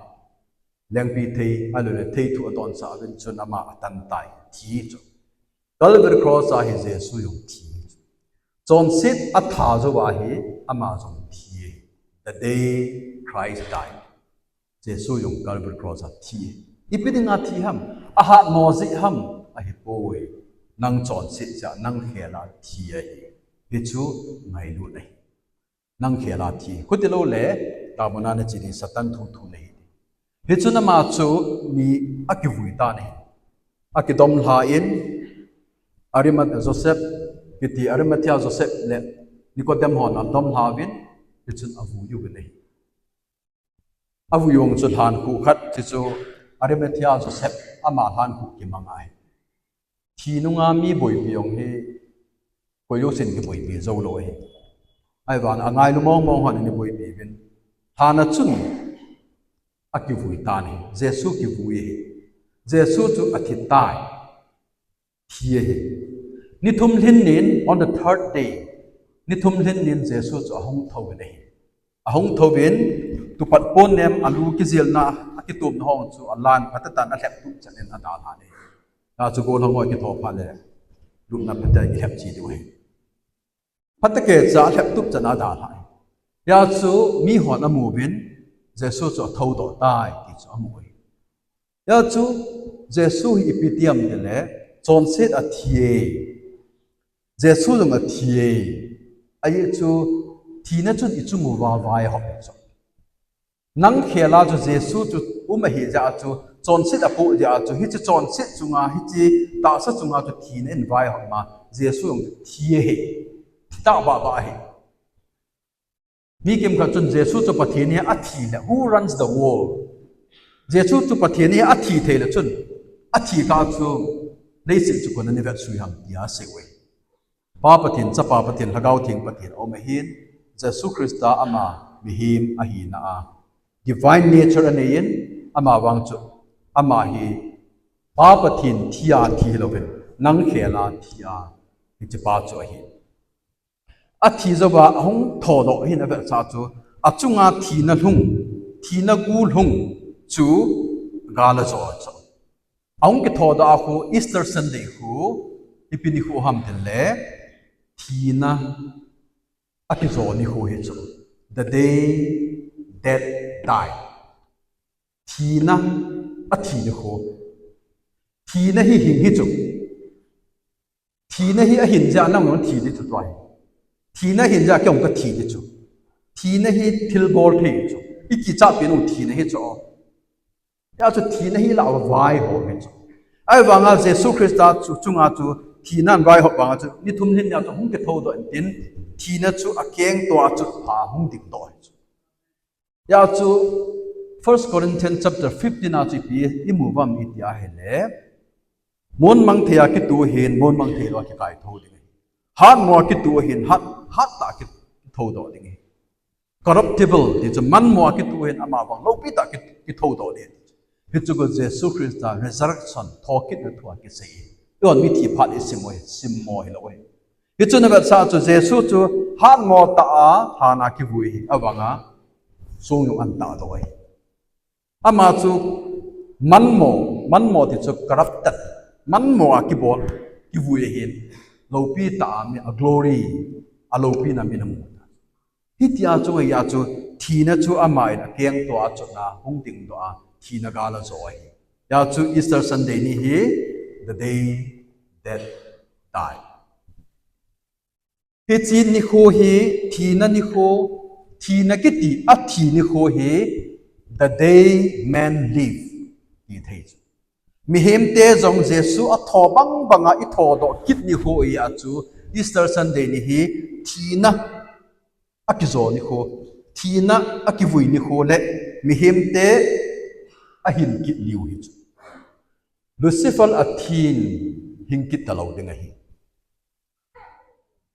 Lengpithei, ahilou le theithu adonsah uvin chun ama atan tai, thi chu. Calvary Cross a hi Jesu jong thi. Chonset atha jou a hi ama jong thi. The day Christ died, Jesu jong Calvary Cross a thi. Ipi dinga thi ham? Ahatmo jeh ham? Ahipoi. Nang chonset jeh a, nang khel a thi ahi. Hichu ngailut ahi. Nang khel a thi. Khuti lou le, tabona nachi ding, Satan thu thu nahi. Hichun ama chu mi akivui tan ahi. Akidom lhan, Arimathea Joseph, kiti Arimathea Joseph le Nicodemus hon adom lhan, hichun avui uvin ahi. Avui u chu lhankhuh khat, chuchu Arimathea Joseph ama lhankhuh kimang ahi. Thi nunga mi boipi jong hi koi jousen kiboipi jou lou ahi. Ahivang angailu mong mong hon ana boipi uvin. Lhan a chun akivui tan ahi. Jesu kivui ahi. Jesu chu athi tai. Thi ahi. Ni thum lhin nin, on the third day, ni thum lhin nin Jesu chu ahung thou in ahi. Ahung thou in, tupat pon nem alu kijilna, akitumna hong chu alan, phatah tah in alhep tup chan in adalhan ahi. Hijeh chun gollhang ho kitho phat le, lupna phatah in ilhep chi diu ahi. Phatah keh cha alhep tup chan adalhan ahi. Hijeh chun mi hon amu uvin, Jesu chu athou doh tai, ti chu amu ahi. Hijeh chun Jesu hi ipi ti ham tile, chonset a thi e. Jesu jong athi e. Ajeh chu thina chun ichung uva vai ahop chu. Nang khel a chu Jesu chu um ahi jeh a chu, chonset apoh jeh a chu, hiche chonset chunga, hiche tahsa chunga chu thina in vai ahop ma, Jesu jong thi ahi. Thi tah bah bah ahi. Mi kimkhat chun Jesu chu Pathen ahi athi le, who runs the world? Jesu chu Pathen ahi athi thei le chun, Athi kah chu leiset chu koi in ana vetsui ham tia asei uve. Pa Pathen, Chapa Pathen, Lhagao Theng Pathen aum ahin, Jesu Christa ama mihem ahina a divine nature anei in, ama vang chu, ama hi Pa Pathen thi a thi hilouvin, nang khel a thi a hiche pa chu ahi. Athi jouva ahung thodoh hin avetsah chu, achunga thina lhung, thina gu lhung chu gal ajo chu. Ahung kithodoh a khu Easter Sunday khu, ipi nikho ham tile, thina akijo nikho hi chu. The day that died. Thina athi nikho. Thina hi hing hi chu. Thina hi ahin jeh a nang jong thi di chu tua hi. Thina ahin jeh a kei jong kathi di chu. Thina hi thilbol thei chu. Ikichat pen u thina hi chu. Hijeh chun thina hi lah a vaihom hi chu. Ahivanga Jesu Christa chu chunga chu thina ahin vaihom vanga chu ni thum lhin nia chu hung kithodoh intin, thina chu akengto a chu pha hung dingdoh hi chu. Hijeh chun First Corinthians chapter fifteen a chu ipi imu uvam iti ahile, monmang thei a kitu ahin, monmang thei lou a kikaitho ding ahi. Hatmo a kitu ahin, hat, hat tah a kithodoh ding ahi. Corruptible ti chu manmo a kitu ahin, ama vang loupi tah a ki, kithodoh ding ahi. Hichu chu Jesu Christa resurrection, thokitna thu a kisei ahi. Eihon mithi phat isim u ahi, simmo hilou ahi. Hichu ana vetsah chu Jesu chu hatmo tah a lhan a kivui ahi, avanga song jong an tahdoh ahi. Ama chu manmo, manmo ti chu corrupted, manmo a kibol, kivui ahin, loupi tah a mi, a glory, aloupina min amu. Hitia chu, hijeh chun thina chu ama in akengto a chun ahung dingdoh a, thina gal ajo ahi. Hijeh chun Easter Sunday ni hi, the day that died. Hiche nikho hi, thina nikho, thina kiti athi nikho hi, the day men live, ti thei chu. Mihemte jong Jesu atho bang banga ithodoh kit nikho hijeh chun Easter Sunday ni hi, thina akijo nikho, thina akivui nikho le mihemte ahin kit niu hi chu. Lucifer athin hing kit talou ding ahi.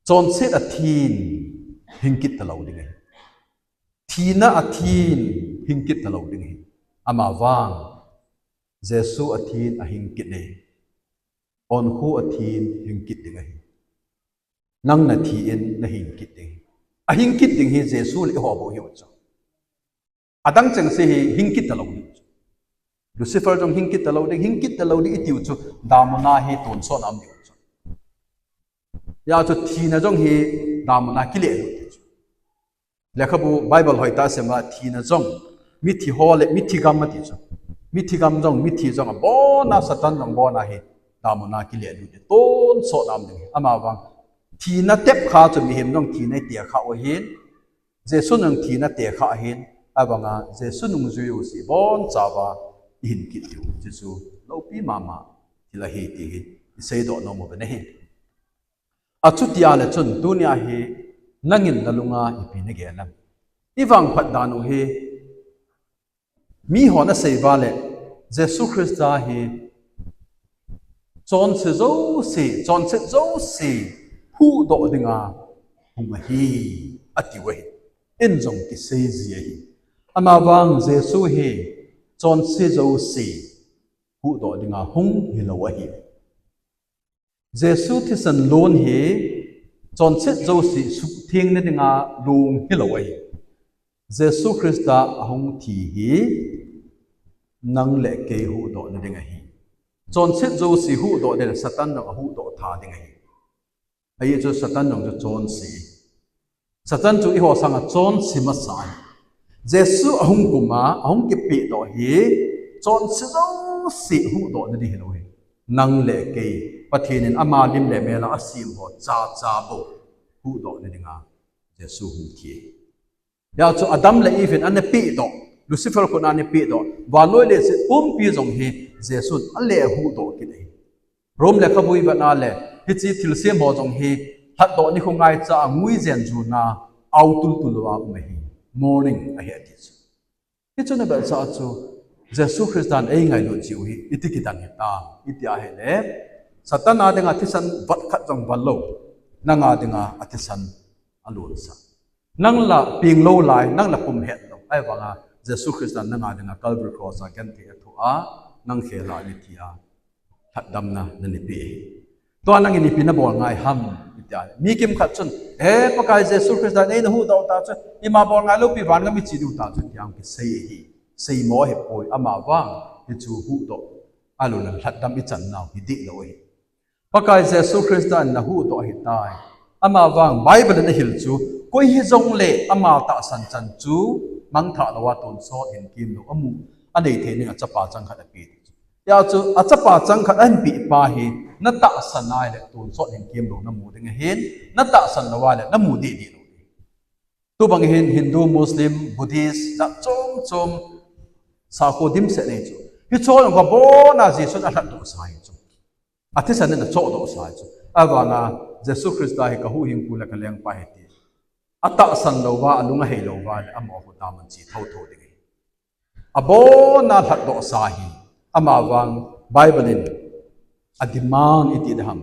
Chonset athin hing kit talou ding ahi. Thina athin hing kit talou ding ahi. Ama vang Jesu athin ahing kit e. Onkhu athin hing kit ding ahi. Nang nathi in nahing kit ding ahi. Ahing kit ding hi Jesu le eiho bou hiu chu. Adang chengse hi hing kit talou ding chu. Lucifer jong hing kit talou ding, hing kit talou ding itiu chu, damun a hi tonsot a um diu chu. Hijeh chun thina jong hi damun a kilelut ding chu. Lekhabu Bible hoitah a sim a thina jong, mithi ho le mithi gam ati chu. Mithi gam jong, mithi jong abon a Satan jong abon a hi damun a kilelut ding, tonsot a um ding. Ama vang thina tep kha chu mihem jong thina ite kha u ahin, Jesu nung thina tekha ahin, avanga Jesu nungjui u si bonchauva ihin kit diu, chuchu loupi mama thil ahi ti hi iseidoh nom u ahi. Achuti ahile chun tunia hi nangin nalunga ipi nagel em? Ivangphat dan u hi Mihon asei uva le, Jesu Christa hi chonse jouse, chonset jouse huhdoh dinga hung ahi, atiu ahi. Eiin jong kisei ji ahi. Amavang Jesu hi chonse jouse huhdoh dinga hung hilou ahi. Jesu thisan lon hi chonset jouse suhthengna dinga long hilou ahi. Jesu Christa ahung thi hi nang le kei huhdohna ding ahi. Chonset jouse huhdoh ding le Satan jong ahuhdoh tha ding ahi. Ajeh chu Satan jong chu chonse. Satan chu eiho sanga chonse masa ahi. Jesu ahung kuma, ahung kipehdoh hi chonse jouse huhdohna ding hilou ahi. Nang le kei, Pathen in ama lim le mel a asem ho chacha bou huhdohna dinga Jesu hung thi ahi. Hijeh chun Adam le Eve in ana pehdoh, Lucifer khut a ana pehdoh, vannoi leiset pumpi jong hi Jesun ale huhdoh kit ahi. Rome lekhabu ivet a le, hiche thilsem ho jong hi lhatdoh nikho ngaicha a nguijen jun a, ao tultul a um ahi, mourning ahi ati chu. Hichu ana vetsah chu, Jesu Christan eingailut jiu hi iti kidang hitam iti ahile, Satan a dinga thisan vat khat jong val lou, nanga dinga athisan alonsah. Nang la peng lou lai, nang la pum het lou. Ahivanga Jesu Christan nanga dinga Calvary Cross a genthei athoh a, nang khel a mithi a lhatdamna nanei peh ahi. Tua nangin ipi nabol ngai ham, iti a. Mi kimkhat chun, "Eh, Pakai Jesu Christan eina huhdoh ta chu, ima bol ngai lou pi vangam iche diu ta chu," ti a kisei ahi. Seimo ahipoi, amavang hichu huhdoh, ahilou le lhatdam ichan nau hi dihlou ahi. Pakai Jesu Christan nahuhdoh ahitai. Amavang Bible in ahil chu, koi hijongle ama tahsan chan chu mangthah lou a tonsot hinkemlou amu, anei thei ding a chapa changkhat ape. Hijeh chun achapa changkhat ahinpeh pa hi, natahsan ahile tonsot hinkemlou namu ding ahin, natahsan lou ahile namu deh deh lou ding. Tubang hin Hindu, Muslim, Buddhist, jat chom chom, sakho dimset nei chu. Hicheho jong abona Jesun alhatdohsa ahi chu. Athisan in achohdohsa ahi chu. Ahivanga Jesu Christa hi kahuhhingpu le kalengpa ahi ti. Atahsan louva, alung ahei louva le amaho khu daman che thotho ding ahi. Abona lhatdohsa ahi. Amavang Bible in a demand iti ding ham,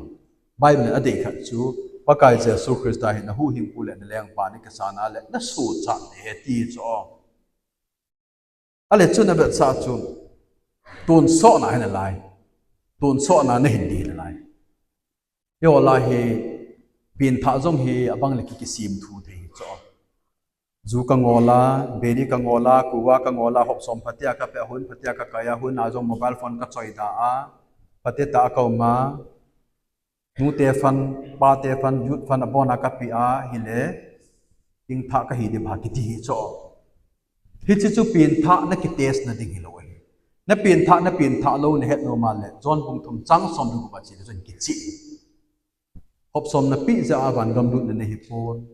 Bible in adei khat chu, Pakai Jesu Christa hi nahuhhingpu le nalengpa nakisan a le nasuhchat ding ahi ti chu. Ahile chun avetsah chu, tonsotna hi nalai. Tonsotna nahin ding hi nalai. Eiho lai hi, pengthah jong hi abang le ki, kisem thu thei hi chu. Ju kangol a, biri kangol a, kuva kangol a, hop som phatea kapeh a, hun phatea kakai a, hun a jong mobile phone kachoi da a, phatea tah a kaum a, nute fund, pate fund, youth fund abona kapeh a, hile, pengthah kahi ding ham kiti hi chu. Hiche chu pengthah na kitest na ding hilou ahi. Na pengthah, na pengthah lou nahet nom a le, John bung thum chang som le gup a che le chun kicheh. Hop som napeh jeh a vangam lut nanei hipon.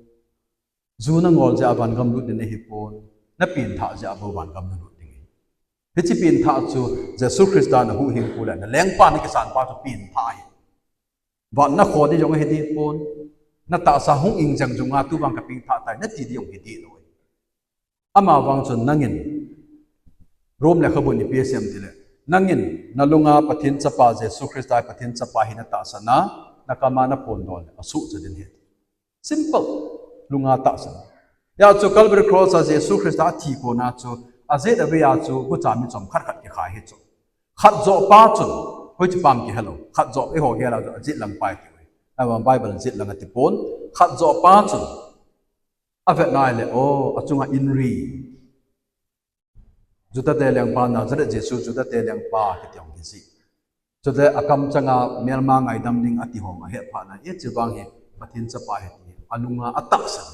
Ju nangol jeh a vangam lut nanei hipon. Napengthah jeh a bou vangam nalut ding ahi. Hiche pengthah chu Jesu Christa nahuhhingpu le nalengpa nakisan pa chu pengthah ahi. Vat nakho ding jong ahi dehpon. Natahsa hung ingjang jung a tuvang kapengthah tai nati ding jong hi dehlou ahi. Amavang chun nangin, Rom lekhabun ipi asei em tile, nangin nalunga Pathen chapa Jesu Christa hi Pathen chapa hi natahsan a, nakam a naphondoh le asuhchat ding ahi. Simple. Lunga tahsan. Hijeh chun Calvary Cross a Jesu Christa athi kona chu, ajet avei a chu gucha mi chomkhat khat kikhai ahi chu. Khat joh pa chun, hoiche pa ham kihelou. Khat joh eiho gel a chu ajet lang pa iti uve. Ahivang Bible in jet lang atipon. Khat joh pa chun, avet nai le, o, achunga inri, Judate lengpa, Nazareth Jesu, Judate lengpa kiti jong kijih. Chule akamchanga melma ngaidam ding ati ho ahet phat na, hiche vang hi Pathen chapa ahi ti alunga atahsan.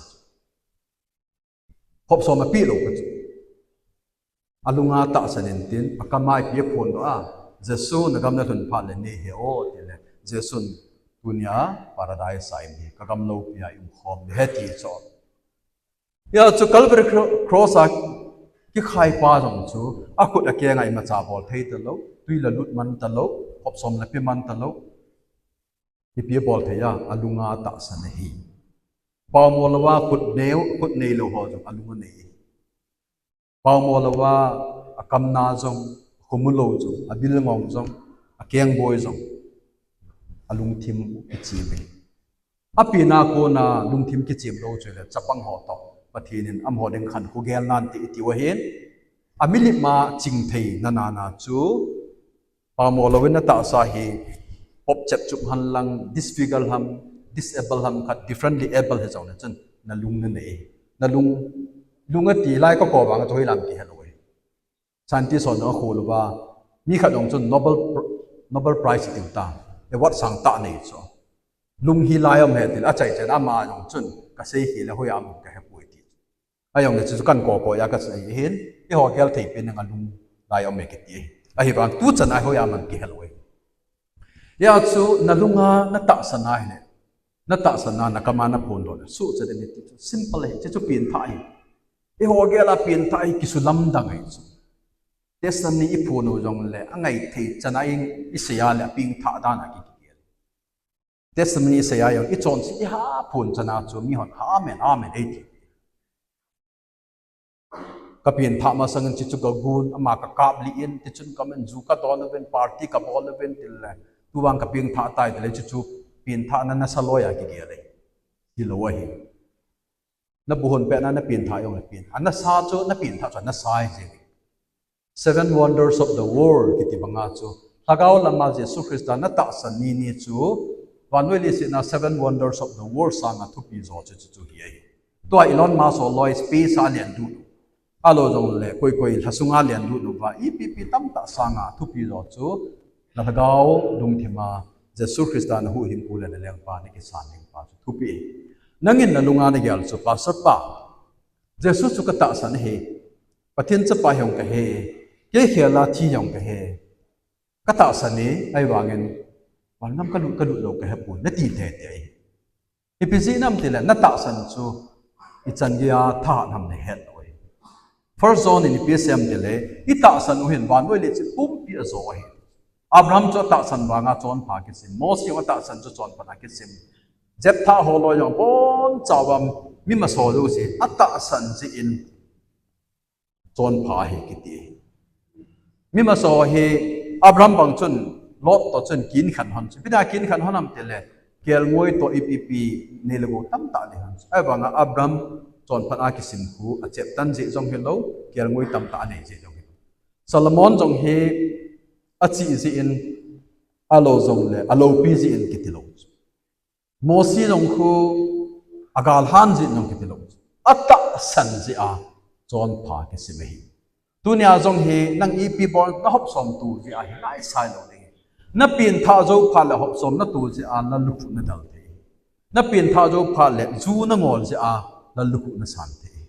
Hop som apeh lou pa chu, alunga tahsan in tin, akam a ipi aphondoh a, Jesu nagam nalhun phat le neihe o tile, Jesun tunia Paradise a ium hi, kagam loupi a ium khom ding ahi ti chu. Hijeh chun Calvary Cro-, Cross a kikhai pa jong chu, akhut akeng a imacha bol thei talou, twi la lut man talou, hop som la pe man talou. Ipi abol thei a, alunga tahsan ahi. Paomo louva khut neo, khut neilou ho jong alung anei ahi. Paomo louva akam na jong, akhomu lou jong, abil ngong jong, akeng boi jong, alungthim kichem ahi. Apenna kona lungthim kichem lou chu le chapang ho toh Pathen in amaho ding khankho gel nante iti u ahin, amilip ma ching thei nana na chu, paomo louvin natahsa hi pop chep chup hen lang, disfigure ham, disable ham, khat differently able hijongle chun nalung nanei. Nalung, lung ati lai kakou vang chu hoilam kihelou ahi. Scientist hon jong akholou va, mi khat jong chun Nobel Pr-, Nobel Prize iti u ta, award sangtah nei chu. Lung hi lai um ahi tile, achai chan ama jong chun, kasei khel le hoiya um kahepoi ti. Ahijongle chu kakou kou a kasei ahin, eiho gel thei pen nanga lung lai um e kiti ahi. Ahivang tuchan a hoiya um kihelou ahi. Hijeh chun nalunga natahsan ahile, natahsan a nakam a naphondoh le suhchat ding ahi ti chu simple ahi, hiche chu pengthah ahi. Eiho gel a pengthah hi kisulamdang ahi chu. Testimony iphon u jongle angaithei chan a isei a le apengthah dan a kigel. Testimony isei a jong ichonset iha phon chan a chu mihon amen, amen eiti. Ka pengthah masangin chuchu ka gun, ama ka kap lih in, tichun ka man ju ka don uvin, party ka bol uvin, tile. Tuvang ka pengthah tai, tile, chuchu pengthahna nasa loi a kigel ahi. Hilou ahi. Na buhon pehna na pengthah jong le pen. A nasa chu, na pengthah chu, nasa ahi. Seven wonders of the world, kiti banga chu. Lhagao lama Jesu Christa na tahsan ni ni chu. Vannoi leiset a seven wonders of the world sanga thupi jo chu, chu, chu hi ahi. Tua Elon Musk ho loi space a len du. Alo jong le koi koi lha sunga len du nu va. Ipi pi tamtah sanga thupi jo chu. Na lhagao lungthima Jesu Christa na huhhingpu le na lengpa na kisan ding pa chu thupi. Nangin na lunga na gel chu, Pastor pa, Jesu chu ka tahsan ahi. Pathen chapa jong ka hi. Kei khela thi jong ka hi. Ka tahsan e, ahivangin, vanlam ka lut, ka lut lou ka hepon, na ti thei thei. Ipi jeh ham tile, na tahsan chu, ichan geiya thahat ham na het lou ahi. First John in ipi asei ham tile, i tahsan u hin, vannoi leiset pumpi ajo ahi. Abraham chu atahsan vanga chonpha kisim, Mose chu atahsan chu chonpha kisim. Jephthah ho loi jong boncha uva mi masa ho jouse, atahsan jeh in, chonpha ahi kiti. Mi masa ho hi Abraham bang chun Lot toh chun kinkhen hon chu. Ipi dinga kinkhen hon ham tile, kelngoi toh ipi ipi nei le gou tamtah nei hon chu. Ahivanga Abraham chonpha a kisim khu achep tan jeh jong hilou, kelngoi tamtah anei jeh jong hilou. Solomon jong hi achi jeh in, alo jong le, aloupi jeh in kiti lou chu. Mose jong khu agalhan jeh in jong kiti lou. Atahsan jeh a chonpha kisim ahi. Tunia jong hi nang ipi bol na hopsom to jeh a hi laisai lou ding. Na pengthah jou phat le hopsom na to jeh a na lukhuh na dal thei. Na pengthah jou phat le ju na ngol jeh a na lukhuh na san thei.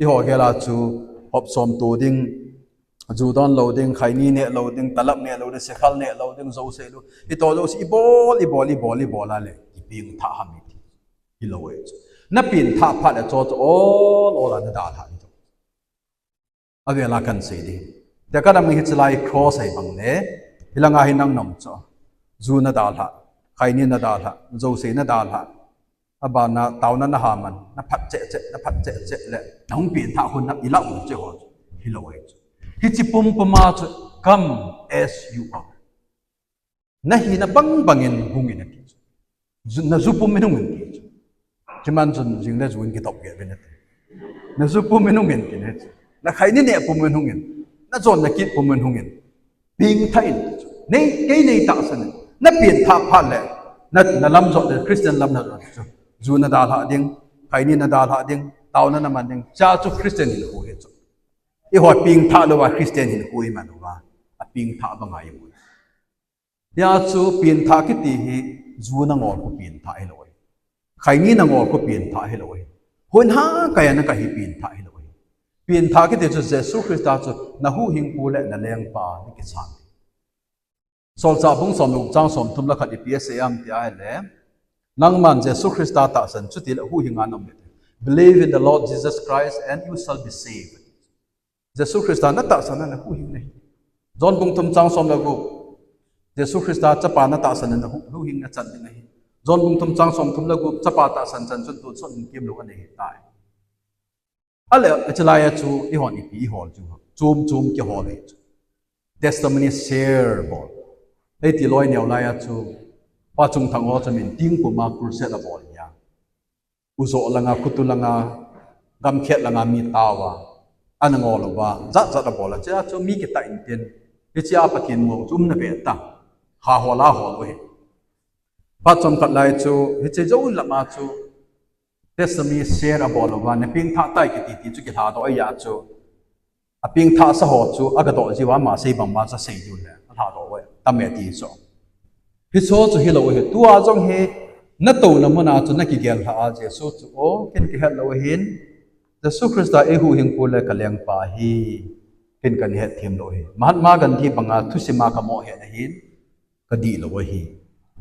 Eiho gel a chu hopsom to ding, ju don lou ding, khaini neh lou ding, talap neh lou ding, sekhal neh lou ding, jouse lou. Hitoh jouse ibol, ibol, ibol, ibol a le, ipengthah ham iti. Hilou e chu. Na pengthah phat le chu chu ol, ol a na dalha ni chu. Avel a kan sei ding. Tia ka dam hiche lai cross ahi bang le, hilanga hi nang nom chu. Ju na dalha, khaini na dalha, jouse na dalha. Abana taona na haman, na phat cheh cheh, na phat cheh cheh le, na hung pengthah hun na ilah u chu ho chu, hilou ahi chu. Hiche pumpum a chu, come as you are. Na hina bang bangin hungin ati chu. Ju, na ju pumin hungin ati chu. Chuman chun jing le ju in kidop ge ve nati. Na ju pumin hungin ti ne chu. Na khaini neh pumin hungin. Na jon na kit pumin hungin. Pengthah in. Nei, kei nei tahsan in. Na pengthah phat le. Na, na lam jot le, Christian lam na jot chu. Ju na dalha ding, khaini na dalha ding, taona na man ding. Cha chu Christian hinkho hi chu. Eiho pengthah louva Christian hinkho iman uva. Apengthah banga imu. Hia chu pengthah kiti hi ju na ngol khu pengthah hilou ahi. Khaini na ngol khu pengthah hilou ahi. Hon ha kaya na kahi pengthah hilou ahi. Pengthah kiti chu Jesu Christa chu na huhhingpu le na lengpa na kisan. Solchah bung som le gup chang som thum le khat ipi asei ham ti ahile, nangman Jesu Christa tahsan chuti le huhhinga na um le. Believe in the Lord Jesus Christ and you shall be saved. Jesu Christa na tahsan na huhhing nahi. John bung thum chang som le gup. Jesu Christa chapa na tahsan na hu-, huhhing na chan ding ahi. John bung thum chang som thum le gup chapa tahsan chan chun tonsot in kimlou ana hi tai. Ale, hiche lai a chu eihon ipi ihol chu. Chom chom kihol ahi chu. Testimony share bol. Hiti loi neo lai a chu. Pa Chung Thang ho chu min ting puma crusade abol ahi a. Ujo langa, Khutu langa, Gamkhet langa mi taova, ana ngol uva, jat jat abol a, hichea chu mi kitah intin, hichea Pathen mu chu um na ve ta, ha hol a hol u ahi. Phat chomkhat lai chu, hiche jou lama chu, testimony share abol uva, na pengthah tai kiti ti chu kilhadoh ahi a chu, Apengthahsa ho chu, aga doh jiuva, ama sei bangma chu asei diu le, alhadoh uve, tame ti chu. Hiche ho chu hilou ahi, tua jong hi, natouna muna chu, nakigel lhah a, Jesu chu, o, ken kihet lou ahin, Jesu Christa eihuhhingpu le kalengpa ahi, ken kana hetthem lou ahi. Mahatma Gandhi banga thusima kamoh het ahin, kadih lou ahi.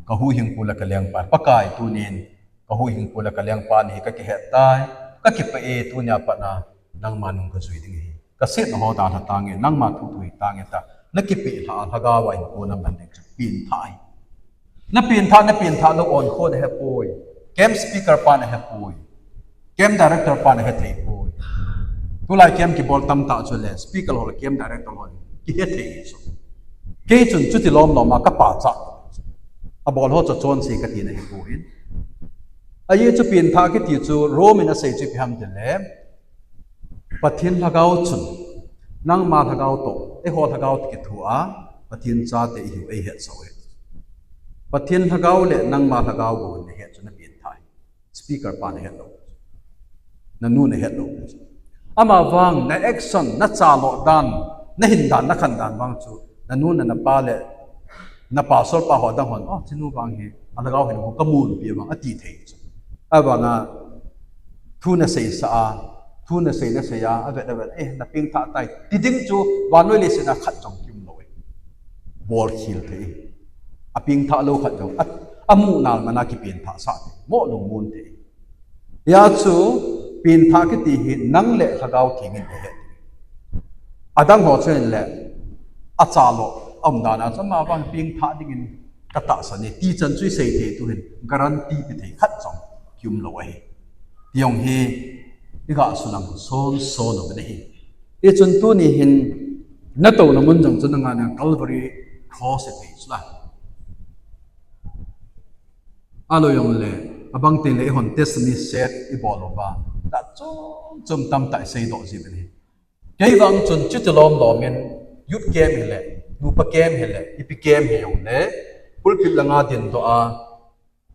Kahuhhingpu le kalengpa. Pakai tunin, kahuhhingpu le kalengpa nahi kakihet tai. Kakipah e tunia patna, nangma nung kajui ding ahi. Kasetna ho dalha tange, nangma thu thu hi tange ta. Nakipeh lhah a lhagaova hinkho naman ding chu pengthah ahi. Napengthah, napengthah lou onkho nahepoi. Camp speaker pa nahepoi. Camp director pa nahethei poi. Tulai camp kibol tamtah chu le, speaker ho le camp director ho kihe thei chu. Kei chun chuti lom lom a ka pachat. Abol ho chu chonse kati na hi poi. Ajeh chu pengthah kiti chu Rome in asei chu ipi ham tile, Pathen lhagao chun, nangma lhagao toh, eiho lhagao toh kithoa, Pathen chate ihiu eihet sah u ahi. Pathen lhagao le nangma lhagao bou in nahet chu na pengthah ahi. Speaker pa nahet lou. Nanu nahet lou. Ama vang, na action, na chalo dan, na hin dan, na khan dan vang chu, nanu na, napa le, na pastor pa ho dang hon, oh, chinu vang hi, alhagao hin ho kamun pi vang, ati thei chu. Avanga, thu nasei sa a, thu nasei nasei a, avet avet, eh, na pengthah tai. Ti ding chu, vannoi leiset a khat jong kium lou e. Bolkhel thei. Apengthah lou khat jong, a, amu nal mana kipengthah sah thei. Mo lungmon thei. Hijeh chu, pengthah kiti hi nang le Lhagao Theng in eihet. Adang ho chun le, achalo, aum dan a chu ama vang pengthah dingin katahsan e. Ti chan chu isei thei tuhin, guarantee pe thei khat jong kium lou ahi. Ti jong hi, iga sulang son son u ahi. Hichun tuni hin, natouna mun jong chu nanga na Calvary Cross ithei chu la. Alou jong le, abang teng le ihon testimony set ibol uva. Tah chom chom tamtah isei doh ji uve. Kei vang chun chuti lom lom in youth camp hile, nupa camp hile, ipi camp hi jong le, pulpit langa ding doh a,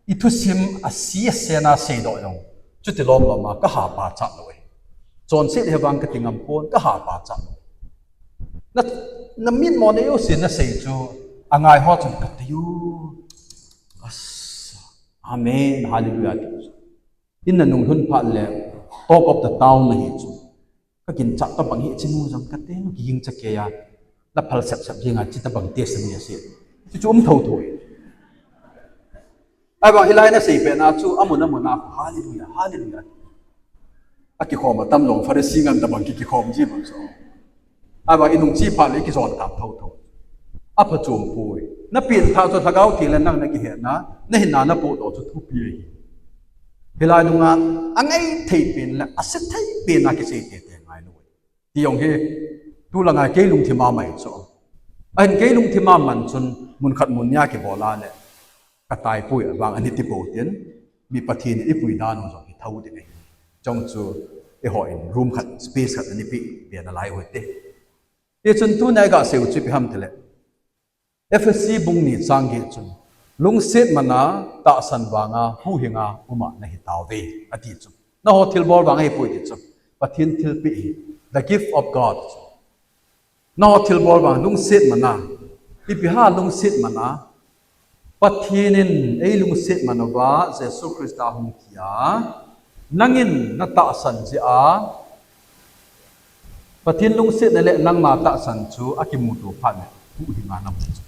ithusim asi asen a sei doh jong, chuti lom lom a kaha pachat lou e. Chonset hi vang kati ngam pon, kaha pachat lou. Na, na mitmo na jouse nasei chu, angai ho chun kati u. As, Amen, Hallelujah, ti. In nanung lhun phat le, talk of the town nahi chu. Ka ginchat tabang hi chinu jong kati, kiging cha kei a. La phal sep sep jing a, chi tabang testimony asei. Chu chu um tho tho. Ahivang hilai nasei pet na chu, amun amun a, Hallelujah, Hallelujah. Akikhom atam jong, Pharisee ngen tabang ki, kikhom ji bang chu. Ahivang inung che phat le kijon kap tho tho. Aphachom poi. Na pengthah chu Lhagao Theng le nang nakihetna, na hinna na podoh chu thupi ahi. Hilai nunga, angai thei pen le, ase thei pen a kisei tete ngai lou. Ti jong hi, tulanga kei lungthim a mai chu. Ahin kei lungthim a man chun, mun khat mun ni a kibol a le, ka tai poi avang ani ti pou tin, mi Pathen in eipui dan u jong hi thou ding ahi. Chong chu, eiho in room khat, space khat ani pe, pe nalai u hite. Hichun tuni a iga sei u chu ipi ham tile, Ephesi bung ni chang get chun, lungset man a tahsan vang a huhhing a um a nahi tauve, ati chu. Nangho thilbol vang ahipoi ti chu. Pathen thilpeh ahi. The gift of God. Nangho thilbol vang lungset man a. Ipi ham lungset man a. Pathen in eilungset man uva, Jesu Christa hung thi a, nangin natahsan jeh a, Pathen lungsetna le nangma tahsan chu akimuto phat le, huhhing a namu chu.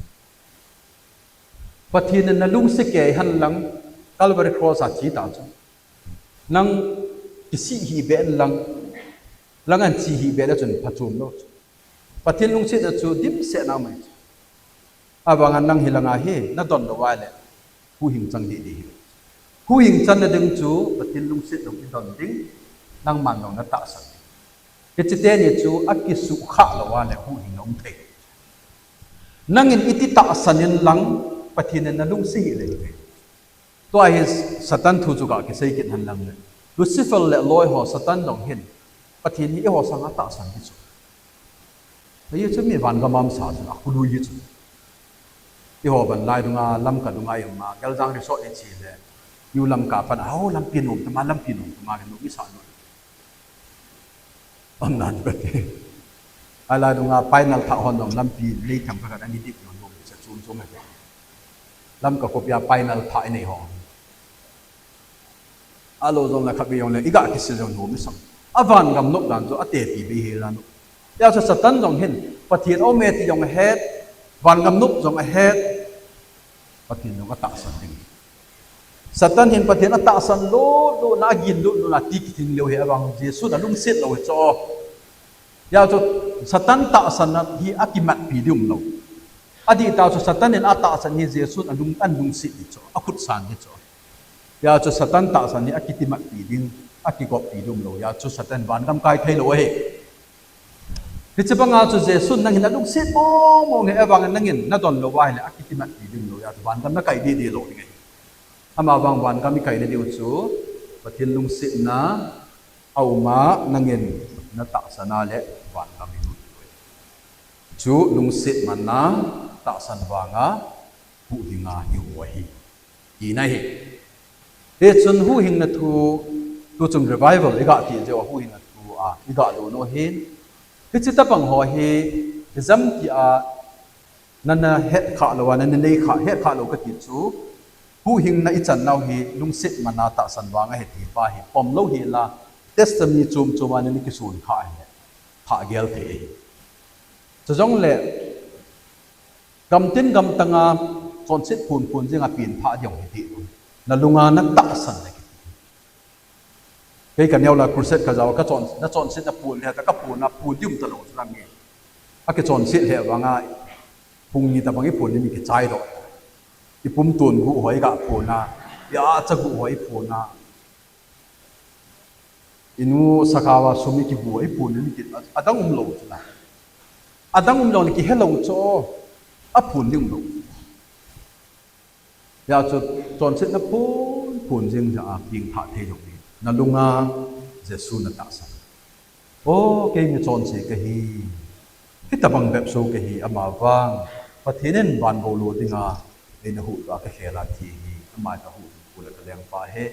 Pathen in nalungset kei hen lang, Calvary Cross a thi ta chu. Nang kisih hih beh in lang, nang ahin che hih beh le chun phachom lou chu. Pathen lungsetna chu dimset na mai chu. Avang a nang hilanga hi nadon lou a le, huhhing chang deh ding ahi. Huhhing channa ding chu Pathen lungset jong idon ding, nangman jong natahsan ding. Hiche teni chu akisuhkhah lou a le huhhing aum thei. Nangin iti tahsan in lang Pathen in nalungset hih lou ve. Tua hi Satan thu chu ga kisei kit hen lang le. Lucifer le aloi ho Satan jong hin, Pathen hi eiho sanga tahsan hi chu. Ajeh chu mi vangam a umsa chu, akului hi chu. Eiho ban lai dunga, Lamka dunga i um a, Geljang Resort i che le, New Lamka pan a, ho lampi nom tama, lampi nom tama, nom i sa nom. Amnan kati. Ahilai dunga, Painal thah hon nom lampi, lei thang khat ani dip nom, nom, sa chom chom e. Lamka khopi a Painal thah inei ho. Alou jong le khatvei jong le, iga kisil jong nom i sa. Avangam nop dan chu atepi bei hel a nop. Hijeh chun Satan jong hin, Pathen aume ti jong ahet, vangam nop jong ahet, Pathen jong atahsan ding. Satan hin Pathen atahsan lut lut na, agin lut lut na, ti kithing leu hi avang Jesu nalungset lou hi chu. Hijeh chun Satan tahsanna hi akimatpi ding umlou. Adih tah chu Satan in atahsan hi Jesu nalung, anlungset hi chu, akhutsan hi chu. Hijeh chun Satan tahsan hi akitimatpi ding, akigoppi ding umlou. Hijeh chun Satan vangam kai thei lou ahi. Hiche banga chu Jesun nangin alungset mong mong e, ahivangin nangin nadon lou ahile akitimat pi ding lou, hijeh chun vangam nakai didi lou ding ahi. Ama vang vangam ikai na diu chu Pathen lungsetna auma nangin natahsan a le vangam ilut lou. Chu lungset manna tahsan vanga huhhinga imu ahi. Tina hi. Hichun huhhingna thu, tuchung revival iga ti jeh a huhhingna thu a iga lhun u hin. Hiche tabang ho hi, ijemtia nana hetkhah lou a, nana neikhah, hetkhah lou kati chu, huhhingna ichan nau hi lungset manna tahsan vang ahi ti pa hi pom lou hila, testimony chom chom a nana kisun khah ahile, thah gel thei ahi. Chujongle, gamtin gamtanga chonset phun phun jinga pengthah ding hiti. Nalunga natahsan le kiti. Kei kaneo la crusade kajao a kachon, nachonsetna phun le, ta kaphun a phun ding um talou chu la mi. Akichonset le vanga, phung ni tabang iphun ni kichai doh. Ipum tun gu hoi ga phun a, iacha gu hoi phun a. Inu sakhaova sum ikibu a iphun ni ki, adang umlou chu la. Adang umlou ni kihelou chu, aphun ding umlou. Hijeh chun chonsetna phun phun jing jeh a pengthah thei lou ni. Nalunga Jesu natahsan. O, kei michonse kahi. Hitabang bep so kahi, ama vang Pathen in van gou lo dinga eina huhdoh a kakhel a ti hi, ama kahuhhing pu le kalengpa hi,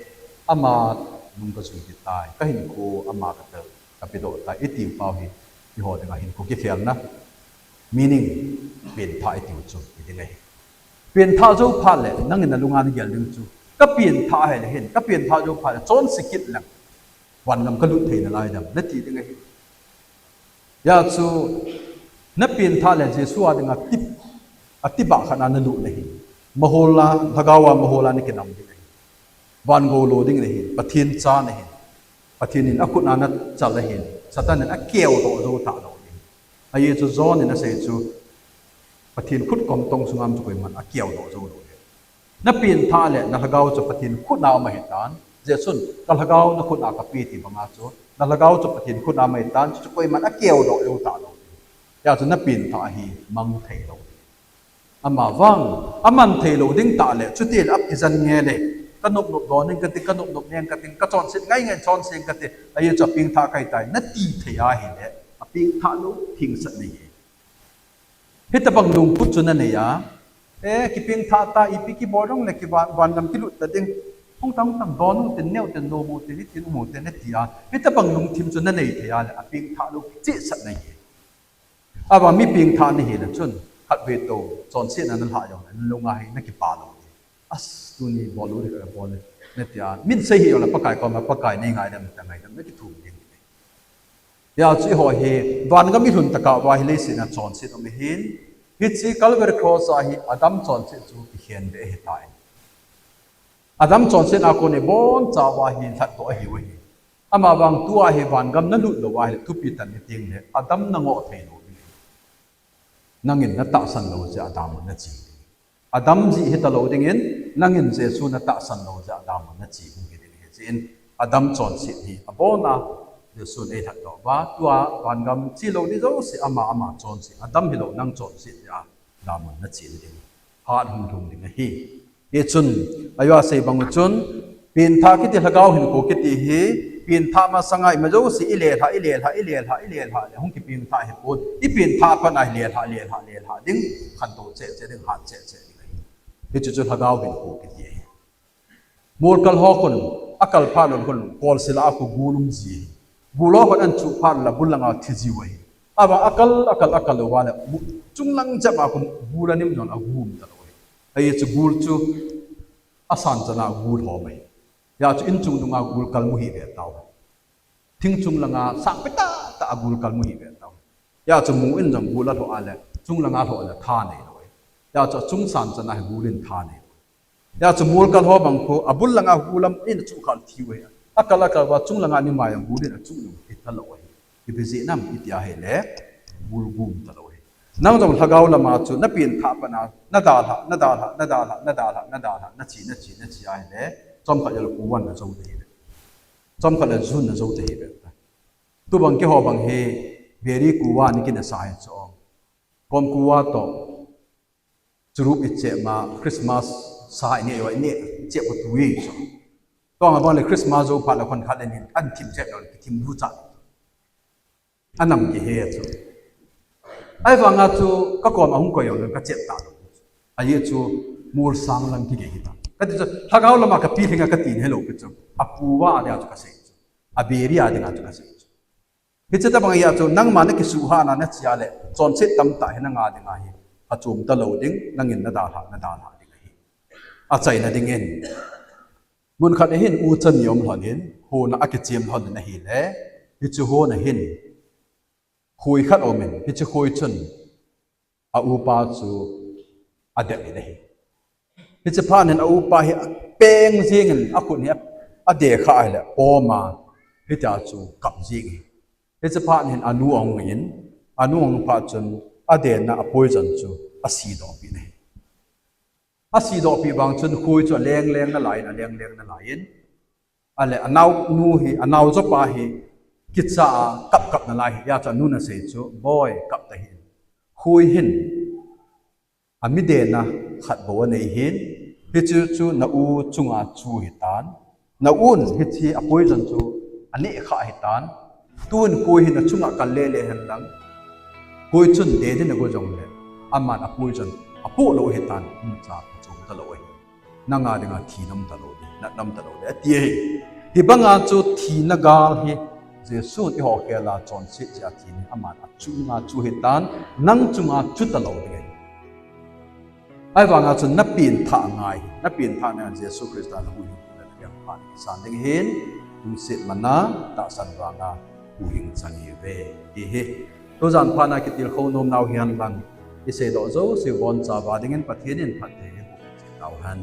ama nung kajui kit tai, kahinkho ama katel, kapedoh tai, iti pau hi, eiho dinga hinkho kikhelna, meaning, pengthah itiu chu, hiding ahi. Pengthah jou phat le, nangin nalunga nagel ding chu, kapengthah ahile hin, kapengthah jou phat le, chonse kit leng, vangam kalut thei nalai dem, nati ding ahi. Hijeh chun, napengthah le Jesu a dinga tip, atibah khat a nalut le hin, mahol a, lhagao a mahol a nakinam ding ahi. Van gou lo ding le hin, Pathen cha nahin, Pathen in akhut a nachal le hin, Satan in akeudoh jou talou ding. Ajeh chu John in asei chu, Pathen khut kom tong sunga um chu koiman akeudoh jou lou ding. Napengthah le, nalhagao chu Pathen khut a um ahitan. Jesun, kalhagao nakhut a kape ti banga chu, nalhagao chu Pathen khut a um ahitan, chu koiman akeudoh jou talou. Hijeh chun napengthah hi mang thei lou. Ama vang, aman thei lou ding tah le, chuti le, ap ijan nge le, kanop nop don ing kati, kanop nop neng kati, kachonset ngai ngai chonse ing kati, ajeh chu apengthah kahitai, nati thei ahile, apengthah lou, pengthah nei. Hitabang lungput chu nanei a, e, kipengthah ta, ipi kibol jongle kivan, vangam kilut ta ding. Hung tang tang don u tin, neo tin, nom u tin, hitin um u tin, nati a. Hitabang lungthim chu nanei thei a le, apengthah lou, chihsah nei. Ava mi pengthah nahi le chun, khatvei tou, chonsetna nalhah jongle, nalunga hi nakipah lou. As, tuni bol u ding kabol e, nati a. Min sei hih jongle Pakai koma, Pakai nei ngaidam, ta ngaidam, nakithum ding. Hijeh chun eiho hi, vangam ilhun tah uva hi leiset a chonset um ahin, hiche Calvary Cross a hi Adam chonset chu kikhen be ahitai. Adam chonsetna a kon ibonchauva hi lhatdoh ahiu ahi. Ama vang tua hi vangam nalut lou ahile thupi tah in teng le Adam nangoh thei lou ding. Nangin natahsan lou jeh a dam un nache. Adam jeh hitalou dingin, nangin Jesu natahsan lou jeh a dam un nache hung hi ding ahi. Chuin Adam chonset hi abon a, Jesun eilhatdoh uva, tua vangam chelou ni jouse ama, ama chonset, Adam hilou nang chonset jeh a dam un nache ding. Phat hung lhung ding ahi. Hichun, ajeh a sei bang u chun, pengthah kiti lhagao hinkho kiti hi, pengthah masanga ima jouse ilelhah, ilelhah, ilelhah, ilelhah le, hung kipengthah ahipon, ipengthah pat a ilelhah, lelhah, lelhah ding, khantou cheh cheh ding, hat cheh cheh ding ahi. Hichu chu lhagao hinkho kiti ahi. Molkal ho khun, akal phat lou khun, kolsil a khu gul um ji. Gul ho khun ahin chuh phat le bul langa thi jiu ahi. Ava akal, akal, akal louva le, mu-, chunglang jep a khu gul anim jong agum talou ahi. Ajeh chu gul chu, asan chana gul hom ahi. Hijeh chun inchung dunga gul kal mu hih ve tau. Thing chunglanga sang peh tah tah a gul kal mu hih ve tau. Hijeh chun mu in jong gul alhoh a le, chunglanga lhoh le tha neilou ahi. Hijeh chun achung san chana hi gul in tha neilou. Hijeh chun molkal ho bang khu, abul langa gul ahin achuh khah le thiu ahi. Akal akal uva chunglanga nima jong gul in achuh lou, thi talou ahi. Ipi jeh ham iti ahile, gul gum talou ahi. Nang jong lhagao lama chu napengthah pat a, nadalhah, nadalhah, nadalhah, nadalhah, nadalhah, nache, nache, nache ahile, chomkhat le kuvan najou thei ve. Chomkhat le jun najou thei ve. Tubang keiho bang hi, Beri kuva ni kinasa hi chu. Kom kuva to. Churup i chep ma Christmas sa i ne, i ne chep ko tu i chu. Tua bang le Christmas jou phat le khon khat le nin an thim chep lo, kithim lu cha. Anam kihe chu. Ahivanga chu ka kom a hung koi jong ka chep ta lo. Ahi chu mol sang lang kigei hi ta. Kati chu lhagao lama ka pilhing a kati hello pi chu. Apu va a dia chu kasei chu. Aberi a dinga chu kasei chu. Hiche tabang ahi chu nangma nakisuhhahna nachia le chonset tamtah hi nanga dinga hi. Achom talou ding, nangin nadalhah, nadalhah ding ahi. Achaina dingin. Mun khat ahin u chan ni um lhon in, hon a akichem lhon in ahile, hiche hon ahin, khoi khat um in, hiche khoi chun, a upa chu adel in ahi. Hiche phat in a upa hi apeng jing in, akhut hi a, adeh kha ahile, pom a, hitia chu kap jing in. Hiche phat in anu ahung in, anu ahung phat chun, adehna a poison chu asidoh pi in ahi. Asidoh pi vang chun khoi chu aleng leng nalai in, aleng leng nalai in. Ale anao nu hi, anao jopa hi, kicha a kap kap nalai hi, hijeh chun anun asei chu, boi, kap tahih in. Khoi hin, amidehna khat bou anei hin, hichu chu na u chunga chu hitan. Na un hiche a poison chu aneh kha hitan. Tun khoi hin achunga kal lele hen lang. Khoi chun deh din ago jongle, aman a poison apoh lou hitan, umcha achom talou ahi. Nanga dinga thi nam talou ding, nat nam talou ding, ati ahi. Hibanga chu thina gal hi, Jesun eiho khel a chonset jeh a thi hi, aman achunga chu hitan, nang chunga chu talou ding ahi. Ahivanga chu napengthah ngai, napengthah ngai Jesu Christa nahuhhing na kiam phat kisan ding ahin, lungset mana tahsan vanga huhhing chang hiuve, ti hi. Tujan phat a kitilkhou nomnau hihen lang, iseidoh jouse boncha uva dingin Pathen in phatthei eiboh cheh tauhen.